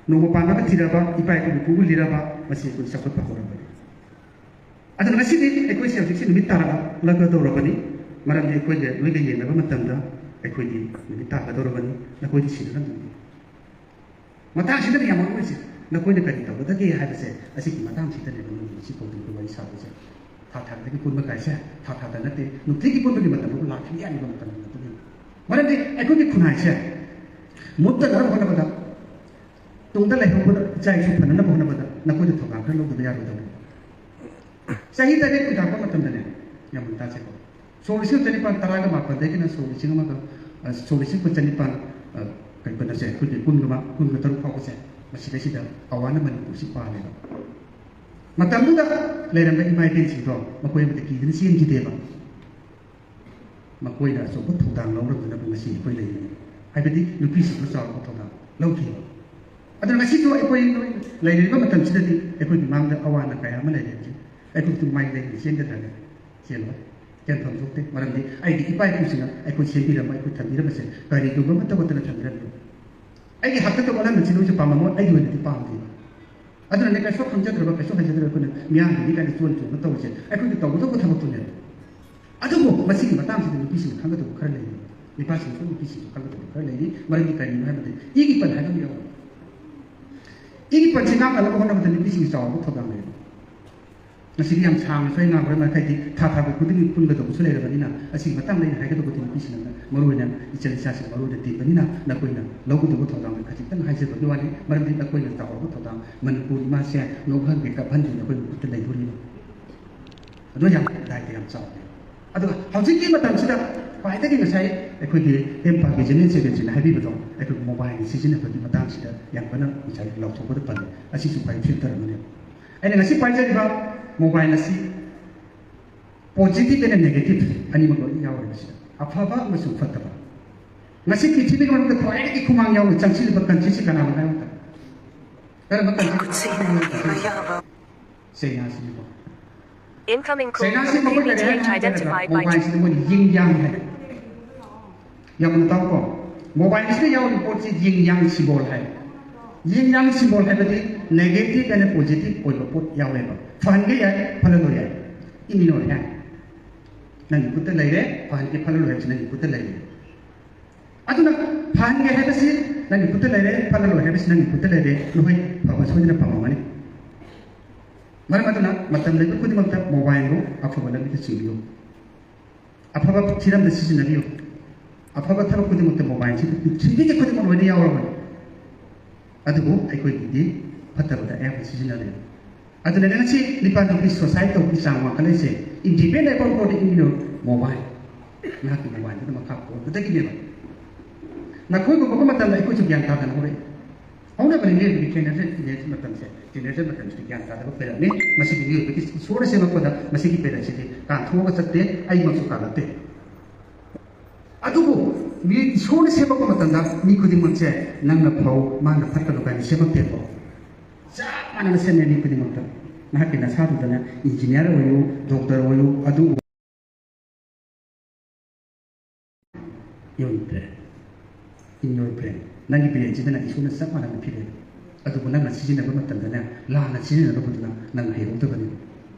ꯅꯣꯡꯃ ꯄꯥꯟꯕꯒ ꯊꯤꯔꯕ ꯏꯄꯥ ꯏꯄꯨꯒꯤ ꯄꯨꯡꯒ ꯂꯤꯔꯕ ꯃꯁꯤ ꯑꯩꯈꯣꯏ ꯆꯥꯎꯈꯠꯄ ꯍꯧꯔꯛꯑꯕꯅꯤ꯫ ꯑꯗꯨꯅ ꯉꯁꯤꯗꯤ ꯑꯩꯈꯣꯏꯁꯦ ꯍꯧꯖꯤꯛꯁꯦ ꯅꯨꯃꯤꯠ ꯇꯥꯔꯛꯂꯒꯗꯧꯔꯕꯅꯤ꯫ ꯃꯔꯝꯗꯤ ꯑꯩꯈꯣꯏꯒ ꯅꯣꯏꯒ ꯌꯦꯡꯅꯕ ꯃꯇꯝꯗ ꯑꯩꯈꯣꯏꯗꯤ ꯅꯨꯃꯤꯠ ꯇꯥꯒꯗꯧꯔꯕꯅꯤ, ꯅꯈꯣꯏꯗꯤ ꯁꯤꯔꯗꯝꯅꯤ꯫ ꯃꯇꯥꯡꯁꯤꯗꯅ ꯌꯥꯝ ꯃꯔꯨ ꯑꯣꯏꯁꯦ, ꯅꯈꯣꯏꯅ ꯀꯔꯤ ꯇꯧꯒꯗꯒꯦ ꯍꯥꯏꯕꯁꯦ ꯑꯁꯤꯒꯤ ꯃꯇꯥꯡꯁꯤꯗꯅꯦꯕ ꯅꯣꯏꯅ ꯉꯁꯤ ꯐꯥꯎꯗ ꯑꯩꯈꯣꯏ ꯋꯥꯔꯤ ꯁꯥꯕꯁꯦ꯫ ꯊꯥ ꯊꯥꯗꯒꯤ ꯄꯨꯟꯕ ꯀꯥꯏꯁꯦ ꯊꯥ ꯊꯥꯗ ꯅꯠꯇꯦ, ꯅꯨꯡꯇꯤꯒꯤ ꯄꯨꯟꯕꯒꯤ ꯃꯇꯝ ꯑꯃ ꯂꯥꯛꯈꯤꯅꯤ ꯍꯥꯏꯔꯤꯕ ꯃꯇꯝ ꯑꯗꯨꯅꯤ꯫ ꯃꯔꯝꯗꯤ ꯑꯩꯈꯣꯏꯒꯤ ꯈꯨꯟꯅꯥꯏꯁꯦ ꯃꯨꯠꯇꯅꯕ ꯍꯣꯠꯅꯕꯗ, ꯇꯨꯡꯗ ꯂꯩꯍꯧꯕ ꯏꯆꯥ ꯏꯁꯨ ꯐꯅꯅꯕ ꯍꯣꯠꯅꯕꯗ ꯅꯈꯣꯏꯗ ꯊꯧꯗꯥꯡ ꯈꯔ ꯂꯧꯗꯕ ꯌꯥꯔꯣꯏꯗꯧꯔꯤ꯫ ꯆꯍꯤ ꯇꯔꯦꯠ ꯀꯨꯟ ꯇꯥꯛꯄ ꯃꯇꯝꯗꯅꯦ, ꯌꯥꯝ ꯃꯨꯟꯅ ꯇꯥꯁꯦꯀꯣ꯫ ꯁꯣꯛ ꯂꯤꯁꯤꯡ ꯆꯅꯤꯄꯥꯟ ꯇꯔꯥꯒ ꯃꯥꯄꯟꯗꯒꯤꯅ ꯁꯣꯛ ꯂꯤꯁꯤꯡ ꯑꯃꯒ, ꯑ, ꯁꯣꯛ ꯂꯤꯁꯤꯡ ꯀꯨꯟ ꯆꯅꯤꯄꯥꯟ, ꯑ, ꯀꯩ-, ꯀꯩꯅꯣꯁꯦ, ꯑꯩꯈꯣꯏꯒꯤ ꯀꯨꯟꯒ ꯃꯥ-, ꯀꯨꯟꯒ ꯇꯔꯨꯛ ꯐꯥꯎꯕꯁꯦ, ꯃꯁꯤꯗꯩꯁꯤꯗ ꯑꯋꯥꯅ ꯃꯅꯤꯄꯨꯔꯁꯤ ꯄꯥꯜꯂꯦꯕ꯫ ꯃꯇꯝꯗꯨꯗ ꯂꯩꯔꯝꯕ ꯏꯃꯥ ꯏꯕꯦꯟꯁꯤꯡꯗꯣ ꯃꯈꯣꯏ ꯑꯃꯠꯇ ꯀꯤꯗꯅ ꯆꯦꯟꯈꯤꯗꯦꯕ꯫ ꯃꯈꯣꯏꯅ ꯑꯆꯧꯕ ꯊꯧꯗꯥꯡ ꯂꯧꯔꯝꯗꯨꯅꯕꯨ ꯉꯁꯤ ꯑꯩꯈꯣꯏ ꯂꯩꯔꯤꯕꯅꯤ꯫ ꯍꯥꯏꯕꯗꯤ ꯅꯨꯄꯤꯁꯤꯡꯁꯨ ꯆꯥꯎꯔꯕ ꯊꯧꯗꯥꯡ ꯂꯧꯈꯤ꯫ ꯑꯗꯨꯅ ꯉꯁꯤꯁꯨ ꯑꯩꯈꯣꯏ ꯂꯩꯔꯤꯕ ꯃꯇꯝꯁꯤꯗꯗꯤ ꯑꯩꯈꯣꯏꯒꯤ ꯃꯥꯡꯗ ꯑꯋꯥ ꯑꯅꯥ ꯀꯌꯥ ꯑꯃ ꯂꯩꯔꯦ꯫ ꯑꯩꯈꯣꯏꯁꯨ ꯃꯥꯏ ꯂꯩꯅ ꯆꯦꯟꯒꯗ꯭ꯔꯅꯦ? ꯆꯦꯜꯂꯣꯏ꯫ ꯆꯦꯟꯐꯝ ꯊꯣꯛꯇꯦ꯫ ꯃꯔꯝꯗꯤ ꯑꯩꯒꯤ ꯏꯄꯥ ꯏꯄꯨꯁꯤꯡꯅ ꯑꯩꯈꯣꯏ ꯁꯦꯝꯕꯤꯔꯝꯕ, ꯑꯩꯈꯣꯏ ꯊꯝꯕꯤꯔꯝꯕꯁꯦ ꯀꯔꯤꯒꯨꯝꯕ ꯑꯃꯠꯇ ꯋꯥꯠꯇꯅ ꯊꯝꯕꯤꯔꯝꯃꯤ꯫ ꯑꯩꯒꯤ ꯍꯥꯛꯇꯛꯇ ꯋꯥꯠꯍꯟꯕꯁꯤ ꯅꯣꯏꯁꯨ ꯄꯥꯝꯃꯝꯃꯣꯏ, ꯑꯩꯒꯤ ꯑꯣꯏꯅꯗꯤ ꯄꯥꯝꯗꯦꯕ꯫ ꯑꯗꯨꯅꯅꯦ ꯀꯩꯁꯨ ꯈꯪꯖꯗ꯭ꯔꯕ, ꯀꯩꯁꯨ ꯍꯩꯖꯗ꯭ꯔꯕ ꯑꯩꯈꯣꯏꯅ ꯃꯤꯌꯥꯝꯒꯤꯗꯤ ꯀꯥꯏꯅ ꯆꯣꯟ ꯆꯣꯟꯕ ꯇꯧꯔꯤꯁꯦ ꯑꯩꯈꯣꯏꯒꯤ ꯇꯧꯒꯗꯧꯕ ꯊꯕꯛꯇꯨꯅꯦꯕ꯫ ꯑꯗꯨꯕꯨ ꯃꯁꯤꯒꯤ ꯃꯇꯥꯡꯁꯤꯗ ꯅꯨꯄꯤꯁꯤꯡꯅ ꯈꯪꯒꯗꯧꯕ ꯈꯔ ꯂꯩꯔꯤ, ꯅꯨꯄꯥꯁꯤꯡꯁꯨ ꯅꯨꯄꯤꯁꯤꯡꯁꯨ ꯈꯪꯒꯗꯧꯕ ꯈꯔ ꯂꯩꯔꯤ꯫ ꯃꯔꯝꯗꯤ ꯀꯔꯤꯅꯣ ꯍꯥꯏꯕꯗ ꯏꯒꯤ ꯄꯟ ꯍꯥꯏꯕ ꯑꯃ ꯌꯥꯎꯔꯤ꯫ ꯏꯒꯤ ꯄꯟꯁꯤ ꯉꯥꯛꯅꯅꯕ ꯍꯣꯠꯅꯕꯗ ꯅꯨꯄꯤꯁꯤꯡꯒꯤ ꯆꯥꯎꯔꯕ ꯊꯧꯗꯥꯡ ꯂꯩꯔꯤ꯫ ꯃꯁꯤꯗꯤ ꯌꯥꯝ ꯁꯥꯡꯅꯁꯨ ꯑꯩ ꯉꯥꯡꯉꯔꯣꯏ, ꯃꯔꯝꯗꯤ ꯊꯥ ꯊꯥꯒꯤ ꯈꯨꯗꯤꯡꯒꯤ ꯄꯨꯟꯒꯗꯧꯕꯁꯨ ꯂꯩꯔꯕꯅꯤꯅ, ꯑꯁꯤꯒꯤ ꯃꯇꯥꯡꯗ ꯑꯩꯅ ꯍꯥꯏꯒꯗꯧꯕꯗꯤ ꯅꯨꯄꯤꯁꯤꯡꯅ ꯃꯔꯨ ꯑꯣꯏꯅ ꯏꯆꯜ ꯏꯆꯥꯁꯤꯡ ꯃꯔꯨ ꯑꯣꯏꯅ ꯇꯤꯟꯕꯅꯤꯅ ꯅꯈꯣꯏꯅ ꯂꯧꯒꯗꯧꯕ ꯊꯧꯗꯥꯡꯗ ꯈꯖꯤꯛꯇꯪ ꯍꯥꯏꯖꯕꯒꯤ ꯋꯥꯅꯤ꯫ ꯃꯔꯝꯗꯤ ꯅꯈꯣꯏꯅ ꯆꯥꯎꯔꯕ ꯊꯧꯗꯥꯡ, ꯃꯅꯤꯄꯨꯔ ꯏꯃꯥꯁꯦ ꯅꯣꯛꯍꯟꯒꯦ ꯀꯞꯍꯟꯒꯦ ꯅꯈꯣꯏ ꯃꯈꯨꯠꯇ ꯂꯩꯗꯣꯔꯤꯕ꯫ ꯑꯗꯣ ꯌꯥꯝ ꯗꯥꯏꯇ ꯌꯥꯝ ꯆꯥꯎꯋꯦ꯫ ꯑꯗꯨꯒ ꯍꯧꯖꯤꯛꯀꯤ ꯃꯇꯝꯁꯤꯗ ꯈ꯭ꯋꯥꯏꯗꯒꯤ ꯉꯁꯥꯏ ꯑꯩꯈꯣꯏꯒꯤ ꯑꯦꯝ ꯄꯥꯛꯀꯤ ꯖꯦꯅꯦꯔꯦꯜ ꯁꯦꯀ꯭ꯔꯦꯇꯔꯤꯅ ꯍꯥꯏꯕꯤꯕꯗꯣ, ꯑꯩꯈꯣꯏ ꯃꯣꯕꯥꯏꯜꯒꯤ ꯁꯤꯖꯤꯟꯅꯕꯒꯤ ꯃꯇꯥꯡꯁꯤꯗ ꯌꯥꯝ ꯀꯟꯅ ꯉꯁꯥꯏ ꯂꯥꯎꯊꯣꯛꯄꯗ ꯄꯜꯂꯤ꯫ ꯑꯁꯤꯁꯨ ꯈ꯭ꯋꯥꯏ ꯐꯤꯜꯇꯔ ꯑꯃꯅꯦꯕ꯫ ꯑꯩꯅ ꯉꯁꯤ ꯄꯥꯏꯖꯔꯤꯕ ꯃꯣꯕꯥꯏꯜ ꯑꯁꯤ ꯄꯣꯖꯤꯇꯤꯚ ꯑꯦꯟ ꯅꯦꯒꯦꯇꯤꯚ ꯑꯅꯤꯃꯛ ꯂꯣꯏꯅ ꯌꯥꯎꯔꯦ ꯃꯁꯤꯗ, ꯑꯐꯕ ꯑꯃꯁꯨꯡ ꯐꯠꯇꯕ꯫ ꯉꯁꯤ ꯄ꯭ꯔꯤꯊꯤꯕꯤꯒꯤ ꯃꯅꯨꯡꯗ ꯈ꯭ꯋꯥꯏꯗꯒꯤ ꯈꯨꯃꯥꯡ ꯌꯥꯎꯅ ꯆꯪꯁꯤꯜꯂꯤꯕ ꯀꯟꯇ꯭ꯔꯤꯁꯤ ꯀꯅꯥꯅꯣ ꯍꯥꯏꯕ ꯃꯇꯝꯗ, ꯀꯔꯝꯕ ꯀꯟꯇ꯭ꯔꯤ? ꯆꯩꯅꯥꯁꯤꯅꯤꯀꯣ꯫ Incoming call from ꯆꯩꯅꯥꯁꯤ ꯃꯈꯣꯏ ꯀꯔꯤ ꯍꯥꯏꯅ ꯍꯥꯏꯔꯀꯥꯟꯗ ꯃꯣꯕꯥꯏꯜꯁꯤꯗ ꯃꯣꯏꯅ ꯌꯤꯡ ꯌꯥꯡ ꯍꯥꯏ꯫ ꯌꯥꯝꯅ ꯇꯥꯎꯀꯣ, ꯃꯣꯕꯥꯏꯜꯁꯤꯗ ꯌꯥꯎꯔꯤꯕ ꯄꯣꯠꯁꯤ ꯌꯤꯡ ꯌꯥꯡ ꯁꯤꯝꯕꯣꯜ ꯍꯥꯏ꯫ ꯌꯤꯡ ꯌꯥꯡ ꯁꯤꯝꯕꯣꯜ ꯍꯥꯏꯕꯗꯤ ꯅꯦꯒꯦꯇꯤꯚ ꯑꯦꯟ ꯄꯣꯖꯤꯇꯤꯚ ꯑꯣꯏꯕ ꯄꯣꯠ ꯌꯥꯎꯋꯦꯕ꯫ ꯐꯍꯟꯒꯦ ꯌꯥꯏ, ꯐꯍꯜꯂꯣꯏ ꯌꯥꯏ, ꯏꯃꯤꯅꯣꯔ ꯍꯦꯟ꯫ ꯅꯪꯒꯤ ꯈꯨꯠꯇ ꯂꯩꯔꯦ, ꯐꯍꯟꯒꯦ ꯐꯍꯜꯂꯣꯏ ꯍꯥꯏꯕꯁꯤ ꯅꯪꯒꯤ ꯈꯨꯠꯇ ꯂꯩꯔꯦ꯫ ꯑꯗꯨꯅ ꯐꯍꯟꯒꯦ ꯍꯥꯏꯕꯁꯤ ꯅꯪꯒꯤ ꯈꯨꯠꯇ ꯂꯩꯔꯦ, ꯐꯍꯜꯂꯣꯏ ꯍꯥꯏꯕꯁꯤ ꯅꯪꯒꯤ ꯈꯨꯠꯇ ꯂꯩꯔꯦ꯫ ꯅꯈꯣꯏ ꯐꯕ ꯁꯣꯏꯗꯅ ꯐꯪꯉꯝꯒꯅꯤ꯫ ꯃꯔꯝ ꯑꯗꯨꯅ ꯃꯇꯝ ꯂꯩꯕ ꯈꯨꯗꯤꯡꯃꯛꯇ ꯃꯣꯕꯥꯏꯜꯕꯨ ꯑꯐꯕ ꯂꯝꯕꯤꯗ ꯆꯤꯡꯕꯤꯌꯨ꯫ ꯑꯐꯕ ꯊꯤꯔꯝꯗ ꯁꯤꯖꯤꯟꯅꯕꯤꯌꯨ꯫ ꯑꯐꯕ ꯊꯕꯛ ꯈꯨꯗꯤꯡꯃꯛꯇ ꯃꯣꯕꯥꯏꯜꯁꯤꯗ ꯄ꯭ꯔꯤꯊꯤꯕꯤꯒꯤ ꯈꯨꯗꯤꯡꯃꯛ ꯂꯣꯏꯅ ꯌꯥꯎꯔꯕꯅꯤ꯫ ꯑꯗꯨꯕꯨ ꯑꯩꯈꯣꯏꯒꯤꯗꯤ ꯐꯠꯇꯕꯗ ꯑꯌꯥꯝꯕ ꯁꯤꯖꯤꯟꯅꯔꯦ꯫ ꯑꯗꯨꯅ ꯉꯁꯤ ꯅꯤꯄꯥꯟ ꯅꯨꯄꯤ ꯁꯨꯁꯥꯏꯠ ꯇꯧꯕꯒꯤ ꯆꯥꯡ ꯋꯥꯡꯈꯠꯂꯛꯏꯁꯦ, independent account for the individual mobile꯫ ꯅꯍꯥꯛꯀꯤ ꯃꯣꯕꯥꯏꯜꯗꯨꯗ ꯃꯈꯥ ꯄꯣꯟꯕꯗꯒꯤꯅꯦꯕ꯫ ꯅꯈꯣꯏꯒꯨꯝꯕ ꯃꯇꯝꯗ ꯑꯩꯈꯣꯏꯁꯨ ꯒ꯭ꯌꯥꯟ ꯇꯥꯗꯅ ꯍꯧꯔꯛꯏ꯫ ꯍꯧꯅꯕꯅꯤ ꯃꯤꯑꯣꯏꯕꯒꯤ ꯇꯤꯅꯦꯖꯔ, ꯇꯤꯅꯦꯖꯔ ꯃꯇꯝꯁꯦ, ꯇꯤꯅꯦꯖꯔ ꯃꯇꯝꯁꯤꯗꯤ ꯒ꯭ꯌꯥꯟ ꯇꯥꯗꯕ ꯄꯦꯔꯠꯅꯤ꯫ ꯃꯁꯤꯒꯤ ꯃꯤꯑꯣꯏꯕꯒꯤ ꯏꯁꯣꯔꯅ ꯁꯦꯝꯃꯛꯄꯗ ꯃꯁꯤꯒꯤ ꯄꯦꯔꯠꯁꯤꯗꯤ ꯀꯥꯟꯊꯣꯛꯑꯒ ꯆꯠꯇꯦ, ꯑꯩꯃꯛꯁꯨ ꯀꯥꯜꯂꯛꯇꯦ꯫ ꯑꯗꯨꯕꯨ ꯃꯤ ꯏꯁꯣꯔꯅ ꯁꯦꯝꯃꯛꯄ ꯃꯇꯝꯗ ꯃꯤ ꯈꯨꯗꯤꯡꯃꯛꯁꯦ ꯅꯪꯅ ꯐꯧ, ꯃꯥꯅ ꯐꯠꯇꯕ ꯀꯥꯏꯅ ꯁꯦꯝꯃꯛꯇꯦꯀꯣ꯫ ꯆꯞ ꯃꯥꯟꯅꯅ ꯁꯦꯝꯃꯦ ꯃꯤ ꯈꯨꯗꯤꯡꯃꯛꯇ꯫ ꯅꯍꯥꯛꯀꯤ ꯅꯁꯥꯗꯨꯗꯅ ꯏꯟꯖꯤꯅꯤꯌꯥꯔ ꯑꯣꯏꯌꯨ, ꯗꯣꯛꯇꯔ ꯑꯣꯏꯌꯨ, ꯑꯗꯨ ꯌꯣꯟꯗ꯭ꯔꯦ꯫ ꯏꯟ ꯌꯣꯟꯈ꯭ꯔꯦ꯫ ꯅꯪꯒꯤ ꯕ꯭ꯔꯦꯟꯁꯤꯗꯅ ꯏꯁꯣꯔꯅ ꯆꯞ ꯃꯥꯟꯅꯅ ꯄꯤꯔꯦ꯫ ꯑꯗꯨꯕꯨ ꯅꯪꯅ ꯁꯤꯖꯤꯟꯅꯕ ꯃꯇꯝꯗꯅꯦ, ꯂꯥꯟꯅ ꯁꯤꯖꯤꯟꯅꯔꯨꯕꯗꯨꯅ ꯅꯪ ꯍꯩꯍꯧꯗꯕꯅꯤ꯫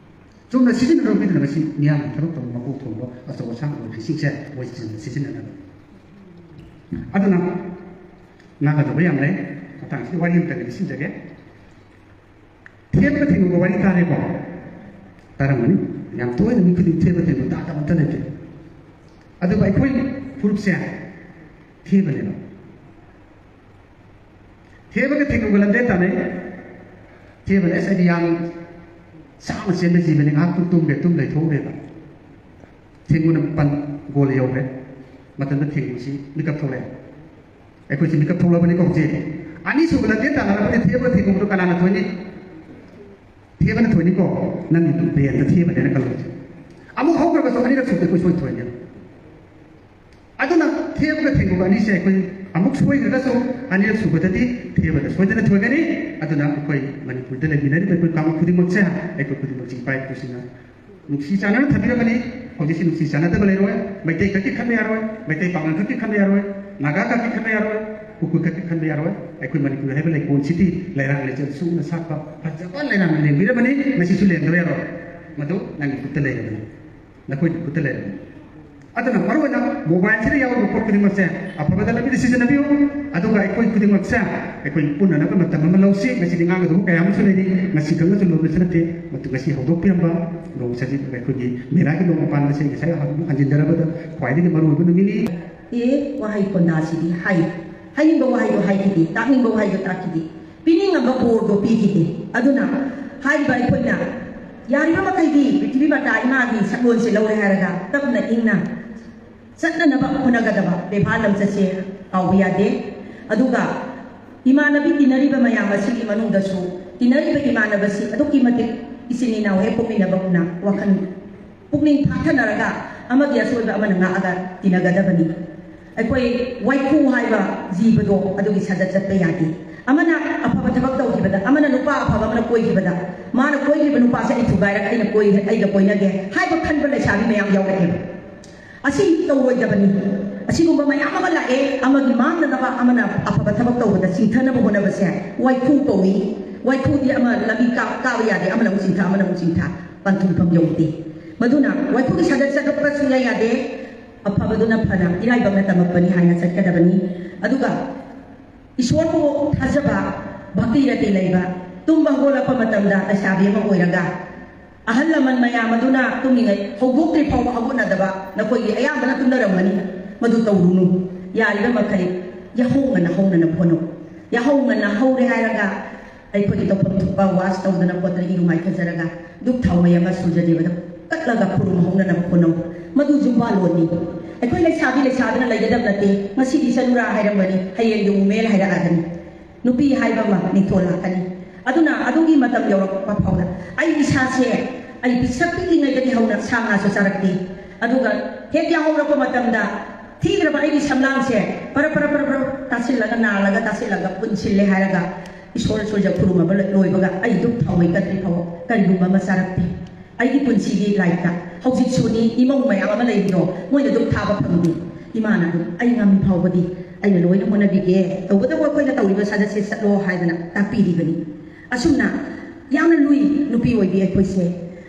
ꯆꯨꯝꯅ ꯁꯤꯖꯤꯟꯅꯔꯨꯕꯤꯗꯨꯅ ꯉꯁꯤ ꯃꯤꯌꯥꯝꯒꯤ ꯊꯕꯛ ꯇꯧꯕ ꯃꯀꯣꯛ ꯊꯣꯡꯕ ꯑꯆꯧ ꯑꯁꯥꯡ ꯑꯣꯏꯕꯁꯤꯡꯁꯦ ꯃꯣꯏ ꯆꯨꯝꯅ ꯁꯤꯖꯤꯟꯅꯅꯕ꯫ ꯑꯗꯨꯅ ꯉꯥꯡꯒꯗꯕ ꯌꯥꯝ ꯂꯩ꯫ ꯃꯇꯥꯡꯁꯤꯗ ꯋꯥꯔꯤ ꯑꯃꯇꯪ ꯂꯤꯁꯤꯟꯖꯒꯦ꯫ ꯊꯦꯕꯒ ꯊꯦꯡꯅꯕ ꯋꯥꯔꯤ ꯇꯥꯔꯦꯀꯣ? ꯇꯥꯔꯝꯒꯅꯤ꯫ ꯌꯥꯝ ꯇꯣꯏꯅ ꯃꯤ ꯈꯨꯗꯤꯡ ꯊꯦꯕ ꯊꯦꯡꯅꯕ ꯇꯥꯗꯕ ꯑꯝꯇ ꯂꯩꯇꯦ꯫ ꯑꯗꯨꯕꯨ ꯑꯩꯈꯣꯏ ꯐꯨꯔꯨꯞꯁꯦ ꯊꯦꯕꯅꯦꯕ꯫ ꯊꯦꯕꯒ ꯊꯦꯡꯅꯕ ꯂꯝꯖꯦꯜ ꯇꯥꯟꯅꯩ꯫ ꯊꯦꯕꯅ ꯑꯁ ꯑꯩꯗꯤ ꯌꯥꯝ ꯁꯥꯡꯅ ꯆꯦꯟꯕ ꯖꯤꯕꯅꯤ, ꯉꯥꯏꯍꯥꯛꯇꯪ ꯇꯨꯝꯒꯦ ꯇꯨꯝ ꯂꯩꯊꯣꯛꯎꯔꯦꯕ꯫ ꯊꯦꯡꯒꯨꯅ ꯄꯟ ꯒꯣꯜ ꯌꯧꯈ꯭ꯔꯦ꯫ ꯃꯇꯝꯗ ꯊꯦꯡꯒꯨꯁꯤ ꯃꯤꯀꯞ ꯊꯣꯛꯂꯛꯑꯦ꯫ ꯑꯩꯈꯣꯏꯁꯤ ꯃꯤꯀꯞ ꯊꯣꯛꯂꯕꯅꯤꯀꯣ ꯍꯧꯖꯤꯛ꯫ ꯑꯅꯤꯁꯨꯕ ꯂꯝꯖꯦꯜ ꯇꯥꯟꯅꯔꯕꯅꯤ꯫ ꯊꯦꯡꯕ ꯊꯦꯡꯒꯨꯗꯣ ꯀꯅꯥꯅ ꯊꯣꯏꯅꯤ? ꯊꯦꯡꯕꯅ ꯊꯣꯏꯅꯤꯀꯣ꯫ ꯅꯪꯒꯤ ꯕ꯭ꯔꯦꯟꯗ ꯊꯦꯡꯕꯅꯦꯅ ꯈꯜꯂꯣ ꯍꯧꯖꯤꯛ꯫ ꯑꯃꯨꯛ ꯍꯧꯈ꯭ꯔꯒꯁꯨ ꯑꯅꯤꯔꯛ ꯁꯨꯕꯗ ꯑꯩꯈꯣꯏ ꯁꯣꯏ ꯊꯣꯏꯅꯦ꯫ ꯑꯗꯨꯅ ꯊꯦꯡꯕꯒ ꯊꯦꯡꯒꯨꯒ ꯑꯅꯤꯁꯦ ꯑꯩꯈꯣꯏ ꯑꯃꯨꯛ ꯁꯣꯏꯈ꯭ꯔꯒꯁꯨ ꯑꯅꯤꯔꯛ ꯁꯨꯕꯗꯗꯤ ꯊꯦꯡꯕꯗ ꯁꯣꯏꯗꯅ ꯊꯣꯏꯒꯅꯤ꯫ ꯑꯗꯨꯅ ꯑꯩꯈꯣꯏ ꯃꯅꯤꯄꯨꯔꯗ ꯂꯩꯃꯤꯟꯅꯔꯤꯕ ꯑꯩꯈꯣꯏ ꯀꯥꯡꯂꯨꯞ ꯈꯨꯗꯤꯡꯃꯛꯁꯦ ꯑꯩꯈꯣꯏ ꯈꯨꯗꯤꯡꯃꯛꯁꯤ ꯏꯄꯥ ꯏꯄꯨꯁꯤꯡꯅ ꯅꯨꯡꯁꯤ ꯆꯥꯟꯅꯅ ꯊꯝꯕꯤꯔꯕꯅꯤ꯫ ꯍꯧꯖꯤꯛꯁꯤ ꯅꯨꯡꯁꯤ ꯆꯥꯟꯅꯗꯕ ꯂꯩꯔꯣꯏ꯫ ꯃꯩꯇꯩ ꯈꯛꯀꯤ ꯈꯟꯕ ꯌꯥꯔꯣꯏ, ꯃꯩꯇꯩ ꯄꯥꯉꯜ ꯈꯛꯀꯤ ꯈꯟꯕ ꯌꯥꯔꯣꯏ, ꯅꯥꯒꯥ ꯈꯛꯀꯤ ꯈꯟꯕ ꯌꯥꯔꯣꯏ, ꯀꯨꯀꯤ ꯈꯛꯀꯤ ꯈꯟꯕ ꯌꯥꯔꯣꯏ꯫ ꯑꯩꯈꯣꯏ ꯃꯅꯤꯄꯨꯔ ꯍꯥꯏꯕ ꯂꯩꯀꯣꯜꯁꯤꯗꯤ ꯂꯩꯔꯥꯡ ꯂꯩꯆꯠ ꯁꯨꯡꯅ ꯁꯥꯠꯄ ꯐꯖꯕ ꯂꯩꯔꯥꯡꯅ ꯂꯦꯡꯕꯤꯔꯕꯅꯤ꯫ ꯉꯁꯤꯁꯨ ꯂꯦꯡꯗꯕ ꯌꯥꯔꯣꯏ꯫ ꯃꯗꯨ ꯅꯪꯒꯤ ꯈꯨꯠꯇ ꯂꯩꯔꯕꯅꯤ, ꯅꯈꯣꯏꯒꯤ ꯈꯨꯠꯇ ꯂꯩꯔꯕꯅꯤ꯫ ꯑꯗꯨꯅ ꯃꯔꯨꯑꯣꯏꯅ ꯃꯣꯕꯥꯏꯜꯁꯤꯗ ꯌꯥꯎꯔꯤꯕ ꯄꯣꯠ ꯈꯨꯗꯤꯡꯃꯛꯁꯦ ꯑꯐꯕꯗ ꯂꯝꯕꯤꯗ ꯁꯤꯖꯤꯟꯅꯕꯤꯌꯨ꯫ ꯑꯗꯨꯒ ꯑꯩꯈꯣꯏ ꯈꯨꯗꯤꯡꯃꯛꯁꯦ ꯑꯩꯈꯣꯏ ꯄꯨꯟꯅꯅꯕ ꯃꯇꯝ ꯑꯃ ꯂꯧꯁꯤ꯫ ꯉꯁꯤꯗꯤ ꯉꯥꯡꯒꯗꯕ ꯀꯌꯥ ꯑꯃꯁꯨ ꯂꯩꯔꯤ꯫ ꯉꯁꯤ ꯈꯛꯇꯁꯨ ꯂꯣꯏꯕꯁꯨ ꯅꯠꯇꯦ꯫ ꯃꯇꯨ ꯉꯁꯤ ꯍꯧꯗꯣꯛꯄꯤꯔꯝꯕ ꯅꯣꯡ ꯁꯖꯤꯛ ꯑꯩꯈꯣꯏꯒꯤ ꯃꯦꯔꯥꯒꯤ ꯅꯣꯡ ꯃꯄꯥꯟ ꯑꯁꯤ ꯉꯁꯥꯏ ꯑꯃꯨꯛ ꯍꯟꯖꯤꯟꯖꯔꯕꯗ ꯈ꯭ꯋꯥꯏꯗꯒꯤ ꯃꯔꯨꯑꯣꯏꯕ ꯅꯨꯃꯤꯠꯅꯤ꯫ ꯑꯦ, ꯋꯥꯍꯩ ꯀꯣꯟꯗꯥꯁꯤꯗꯤ ꯍꯥꯏ, ꯍꯥꯏꯅꯤꯡꯕ ꯋꯥꯍꯩꯗꯣ ꯍꯥꯏꯈꯤꯗꯦ, ꯇꯥꯛꯅꯤꯡꯕ ꯋꯥꯍꯩꯗꯣ ꯇꯥꯛꯈꯤꯗꯦ, ꯄꯤꯅꯤꯡꯉꯝꯕ ꯕꯣꯔꯗꯣ ꯄꯤꯈꯤꯗꯦ꯫ ꯑꯗꯨꯅ ꯍꯥꯏꯔꯤꯕ ꯑꯩꯈꯣꯏꯅ ꯌꯥꯔꯤꯕ ꯃꯈꯩꯗꯤ ꯄ꯭ꯔꯤꯊꯤꯕꯤ ꯃꯇꯥ ꯏꯃꯥꯒꯤ ꯁꯛꯂꯣꯟꯁꯦ ꯂꯧꯔꯦ ꯍꯥꯏꯔꯒ ꯇꯞꯅ ꯏꯪꯅ ꯆꯠꯅꯅꯕ ꯍꯣꯠꯅꯒꯗꯕ ꯕꯦꯕꯥꯔ ꯂꯝꯆꯠꯁꯦ ꯀꯥꯎꯕ ꯌꯥꯗꯦ꯫ ꯑꯗꯨꯒ ꯏꯃꯥꯟꯅꯕꯤ ꯇꯤꯟꯅꯔꯤꯕ ꯃꯌꯥꯝ ꯑꯁꯤꯒꯤ ꯃꯅꯨꯡꯗꯁꯨ ꯇꯤꯟꯅꯔꯤꯕ ꯏꯃꯥꯟꯅꯕꯁꯤ ꯑꯗꯨꯛꯀꯤ ꯃꯇꯤꯛ ꯏꯆꯤꯟ ꯏꯅꯥꯎ ꯍꯦꯛ ꯄꯣꯛꯃꯤꯟꯅꯕꯒꯨꯝꯅ ꯋꯥꯈꯜ ꯄꯨꯛꯅꯤꯡ ꯐꯥꯊꯅꯔꯒ ꯑꯃꯒꯤ ꯑꯁꯣꯏꯕ ꯑꯃꯅ ꯉꯥꯛꯑꯒ ꯇꯤꯟꯅꯒꯗꯕꯅꯤ꯫ ꯑꯩꯈꯣꯏ ꯋꯥꯏꯈꯨ ꯍꯥꯏꯕ ꯖꯤꯕꯗꯣ ꯑꯗꯨꯒꯤ ꯁꯥꯖꯠ ꯆꯠꯄ ꯌꯥꯗꯦ꯫ ꯑꯃꯅ ꯑꯐꯕ ꯊꯕꯛ ꯇꯧꯈꯤꯕꯗ, ꯑꯃꯅ ꯅꯨꯄꯥ ꯑꯐꯕ ꯑꯃꯅ ꯀꯣꯏꯈꯤꯕꯗ, ꯃꯥꯅ ꯀꯣꯏꯈꯤꯕ ꯅꯨꯄꯥꯁꯦ ꯑꯩ ꯊꯨꯒꯥꯏꯔꯒ ꯑꯩꯅ ꯀꯣꯏ-, ꯑꯩꯒ ꯀꯣꯏꯅꯒꯦ ꯍꯥꯏꯕ ꯈꯟꯕ ꯂꯩꯁꯥꯕꯤ ꯃꯌꯥꯝ ꯌꯥꯎꯔꯛꯑꯦꯕ꯫ ꯑꯁꯤ ꯇꯧꯔꯣꯏꯗꯕꯅꯤ꯫ ꯑꯁꯤꯒꯨꯝꯕ ꯃꯌꯥꯝ ꯑꯃ ꯂꯥꯛꯑꯦ꯫ ꯑꯃꯒꯤ ꯃꯥꯡꯅꯅꯕ, ꯑꯃꯅ ꯑꯐꯕ ꯊꯕꯛ ꯇꯧꯕꯗ ꯆꯤꯡꯊꯅꯕ ꯍꯣꯠꯅꯕꯁꯦ ꯋꯥꯏꯈꯨ ꯀꯧꯏ꯫ ꯋꯥꯏꯈꯨꯗꯤ ꯑꯃ ꯂꯝꯕꯤ ꯀꯥ-, ꯀꯥꯕ ꯌꯥꯗꯦ, ꯑꯃꯅ ꯑꯃꯨꯛ ꯆꯤꯡꯊ, ꯑꯃꯅ ꯑꯃꯨꯛ ꯆꯤꯡꯊ, ꯄꯟꯊꯨꯡꯐꯝ ꯌꯧꯗꯦ꯫ ꯃꯗꯨꯅ ꯋꯥꯏꯈꯨꯒꯤ ꯁꯥꯖꯠ ꯆꯠꯄ ꯁꯨꯡꯌꯥ ꯌꯥꯗꯦ꯫ ꯑꯐꯕꯗꯨꯅ ꯐꯅ ꯏꯔꯥꯏꯕꯛꯅ ꯇꯝꯃꯛꯄꯅꯤ ꯍꯥꯏꯅ ꯆꯠꯀꯗꯕꯅꯤ꯫ ꯑꯗꯨꯒ ꯏꯁꯣꯔꯕꯨ ꯊꯥꯖꯕ, ꯚꯛꯇꯤ ꯔꯇꯤ ꯂꯩꯕ, ꯇꯨꯝꯕ ꯍꯧꯒꯠꯂꯛꯄ ꯃꯇꯝꯗ ꯂꯩꯁꯥꯕꯤ ꯑꯃ ꯑꯣꯏꯔꯒ, ꯑꯍꯜ ꯂꯃꯟ ꯃꯌꯥꯝ ꯑꯗꯨꯅ ꯇꯨꯝꯃꯤꯉꯩ ꯍꯧꯗꯣꯛꯇ꯭ꯔꯤ ꯐꯥꯎꯕ ꯍꯧꯒꯠꯅꯗꯕ ꯅꯈꯣꯏꯒꯤ ꯑꯌꯥꯝꯕꯅ ꯇꯨꯝꯅꯔꯝꯒꯅꯤ꯫ ꯃꯗꯨ ꯇꯧꯔꯨꯅꯨ꯫ ꯌꯥꯔꯤꯕ ꯃꯈꯩ ꯌꯥꯍꯧ ꯉꯟꯅ ꯍꯧꯅꯅꯕ ꯍꯣꯠꯅꯧ꯫ ꯌꯥꯍꯧ ꯉꯟꯅ ꯍꯧꯔꯦ ꯍꯥꯏꯔꯒ ꯑꯩꯈꯣꯏꯒꯤ ꯇꯧꯐꯝ ꯊꯣꯛꯄ wash ꯇꯧꯗꯅ ꯈꯣꯠꯇꯅ ꯏꯔꯨ ꯃꯥꯏꯊꯖꯔꯒ ꯙꯨꯞ ꯊꯥꯎ ꯃꯩ ꯑꯃ ꯁꯨꯔꯖꯗꯦꯕꯗ ꯀꯠꯂꯒ ꯈꯨꯔꯨꯝ ꯍꯧꯅꯅꯕ ꯍꯣꯠꯅꯧ꯫ ꯃꯗꯨ ꯌꯨꯝꯕꯥꯜꯂꯣꯟꯅꯤ꯫ ꯑꯩꯈꯣꯏ ꯂꯩꯁꯥꯕꯤ ꯂꯩꯁꯥꯗꯅ ꯂꯩꯒꯗꯕ ꯅꯠꯇꯦ꯫ ꯉꯁꯤꯗꯤ ꯆꯅꯨꯔꯥ ꯍꯥꯏꯔꯝꯒꯅꯤ, ꯍꯌꯦꯡꯗꯤ ꯎꯃꯦꯜ ꯍꯥꯏꯔꯛꯑꯒꯅꯤ꯫ ꯅꯨꯄꯤ ꯍꯥꯏꯕ ꯑꯃ ꯃꯤꯡꯊꯣꯜ ꯂꯥꯛꯀꯅꯤ꯫ ꯑꯗꯨꯅ ꯑꯗꯨꯒꯤ ꯃꯇꯝ ꯌꯧꯔꯛꯄ ꯐꯥꯎꯗ ꯑꯩ ꯏꯁꯥꯁꯦ, ꯑꯩ ꯄꯤꯁꯛ ꯄꯤꯛꯂꯤꯉꯩꯗꯒꯤ ꯍꯧꯅ ꯁꯥ ꯉꯥꯁꯨ ꯆꯥꯔꯛꯇꯦ꯫ ꯑꯗꯨꯒ ꯍꯦꯛ ꯌꯥꯍꯧꯔꯛꯄ ꯃꯇꯝꯗ ꯊꯤꯈ꯭ꯔꯕ ꯑꯩꯒꯤ ꯁꯝꯂꯥꯡꯁꯦ ꯄꯔ ꯄꯔ ꯄꯔ ꯄꯔ ꯇꯥꯁꯤꯜꯂꯒ, ꯅꯥꯜꯂꯒ ꯇꯥꯁꯤꯜꯂꯒ ꯄꯨꯟꯁꯤꯜꯂꯦ ꯍꯥꯏꯔꯒ ꯏꯁꯣꯔ ꯁꯣꯔꯖ ꯈꯨꯔꯨꯝꯃꯕ ꯂꯣꯏꯕꯒ ꯑꯩ ꯙꯨꯞ ꯊꯥꯎꯃꯩ ꯀꯠꯇ꯭ꯔꯤ ꯐꯥꯎꯕ ꯀꯔꯤꯒꯨꯝꯕ ꯑꯃ ꯆꯥꯔꯛꯇꯦ꯫ ꯑꯩꯒꯤ ꯄꯨꯟꯁꯤꯒꯤ ꯂꯥꯏꯔꯤꯛꯇ ꯍꯧꯖꯤꯛꯁꯨꯅꯤ, ꯏꯃꯧ ꯃꯌꯥꯝ ꯑꯃ ꯂꯩꯕꯗꯣ, ꯃꯣꯏꯅ ꯙꯨꯞ ꯊꯥꯕ ꯐꯪꯗꯦ꯫ ꯏꯃꯥꯅ ꯑꯗꯨꯝ ꯑꯩ ꯉꯝꯃꯤ ꯐꯥꯎꯕꯗꯤ ꯑꯩꯅ ꯂꯣꯏꯅ ꯍꯣꯠꯅꯕꯤꯒꯦ, ꯇꯧꯕꯇꯕꯨ ꯑꯩꯈꯣꯏꯅ ꯇꯧꯔꯤꯕ ꯁꯥꯖꯠꯁꯦ ꯆꯠꯂꯣ ꯍꯥꯏꯗꯅ ꯇꯥꯛꯄꯤꯔꯤꯕꯅꯤ꯫ ꯑꯁꯨꯝꯅ ꯌꯥꯝꯅ ꯂꯨꯏ ꯅꯨꯄꯤ ꯑꯣꯏꯕꯤ ꯑꯩꯈꯣꯏꯁꯦ꯫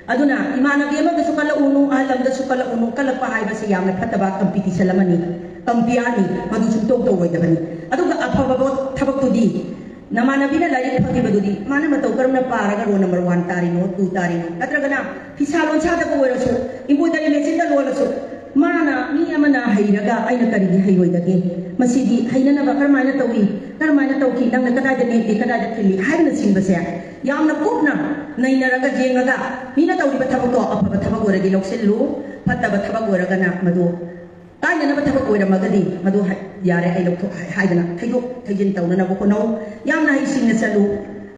ꯑꯗꯨꯅ ꯏꯃꯥꯟꯅꯕꯤ ꯑꯃꯗꯁꯨ ꯀꯜꯂꯛꯎꯅꯨ, ꯑꯍꯜ ꯑꯃꯗꯁꯨ ꯀꯜꯂꯛꯎꯅꯨ, ꯀꯜꯂꯛꯄ ꯍꯥꯏꯕꯁꯤ ꯌꯥꯝꯅ ꯐꯠꯇꯕ ꯀꯝꯄꯤꯇꯤꯁꯟ ꯑꯃꯅꯤ, ꯀꯝꯄꯤꯌꯥꯔꯅꯤ, ꯃꯗꯨ ꯁꯨꯡꯇꯧ ꯇꯧꯔꯣꯏꯗꯕꯅꯤ꯫ ꯑꯗꯨꯒ ꯑꯐꯕ ꯊꯕꯛꯇꯨꯗꯤ ꯅꯃꯥꯟꯅꯕꯤꯅ ꯂꯥꯏꯔꯤꯛ ꯐꯈꯤꯕꯗꯨꯗꯤ ꯃꯥꯅ ꯃꯇꯧ ꯀꯔꯝꯅ ꯄꯥꯔꯒ ꯔꯣꯜ ꯅꯝꯕꯔ ꯋꯥꯟ ꯇꯥꯔꯤꯅꯣ, ꯇꯨ ꯇꯥꯔꯤꯅꯣ? ꯅꯠꯇ꯭ꯔꯒꯅ ꯐꯤꯁꯥ ꯂꯣꯟꯁꯥꯗꯕꯨ ꯑꯣꯏꯔꯁꯨ, ꯏꯝꯕ꯭ꯔꯣꯏꯗꯔꯤ ꯃꯦꯆꯤꯟꯗ ꯂꯣꯜꯂꯁꯨ, ꯃꯥꯅ, ꯃꯤ ꯑꯃꯅ ꯍꯩꯔꯒ ꯑꯩꯅ ꯀꯔꯤꯒꯤ ꯍꯩꯔꯣꯏꯗꯒꯦ? ꯃꯁꯤꯗꯤ ꯍꯩꯅꯅꯕ ꯀꯔꯝꯍꯥꯏꯅ ꯇꯧꯏ, ꯀꯔꯝꯍꯥꯏꯅ ꯇꯧꯈꯤ, ꯅꯪꯅ ꯀꯗꯥꯏꯗ ꯅꯦꯛꯂꯤ, ꯀꯗꯥꯏꯗ ꯊꯤꯜꯂꯤ ꯍꯥꯏꯕꯅꯆꯤꯡꯕꯁꯦ ꯌꯥꯝꯅ ꯀꯨꯞꯅ ꯅꯩꯅꯔꯒ ꯌꯦꯡꯉꯒ, ꯃꯤꯅ ꯇꯧꯔꯤꯕ ꯊꯕꯛꯇꯣ ꯑꯐꯕ ꯊꯕꯛ ꯑꯣꯏꯔꯗꯤ ꯂꯧꯁꯤꯜꯂꯨ, ꯐꯠꯇꯕ ꯊꯕꯛ ꯑꯣꯏꯔꯒꯅ ꯃꯗꯨ ꯀꯥꯏꯅꯅꯕ ꯊꯕꯛ ꯑꯣꯏꯔꯝꯃꯒꯗꯤ ꯃꯗꯨ ꯍꯥꯏ-, ꯌꯥꯔꯦ, ꯑꯩ ꯂꯧꯊꯣꯛ ꯍꯥꯏ-, ꯍꯥꯏꯗꯅ ꯊꯩꯗꯣꯛ ꯊꯩꯖꯤꯟ ꯇꯧꯅꯅꯕ ꯍꯣꯠꯅꯧ꯫ ꯌꯥꯝꯅ ꯍꯩꯁꯤꯡꯅ ꯆꯠꯂꯨ꯫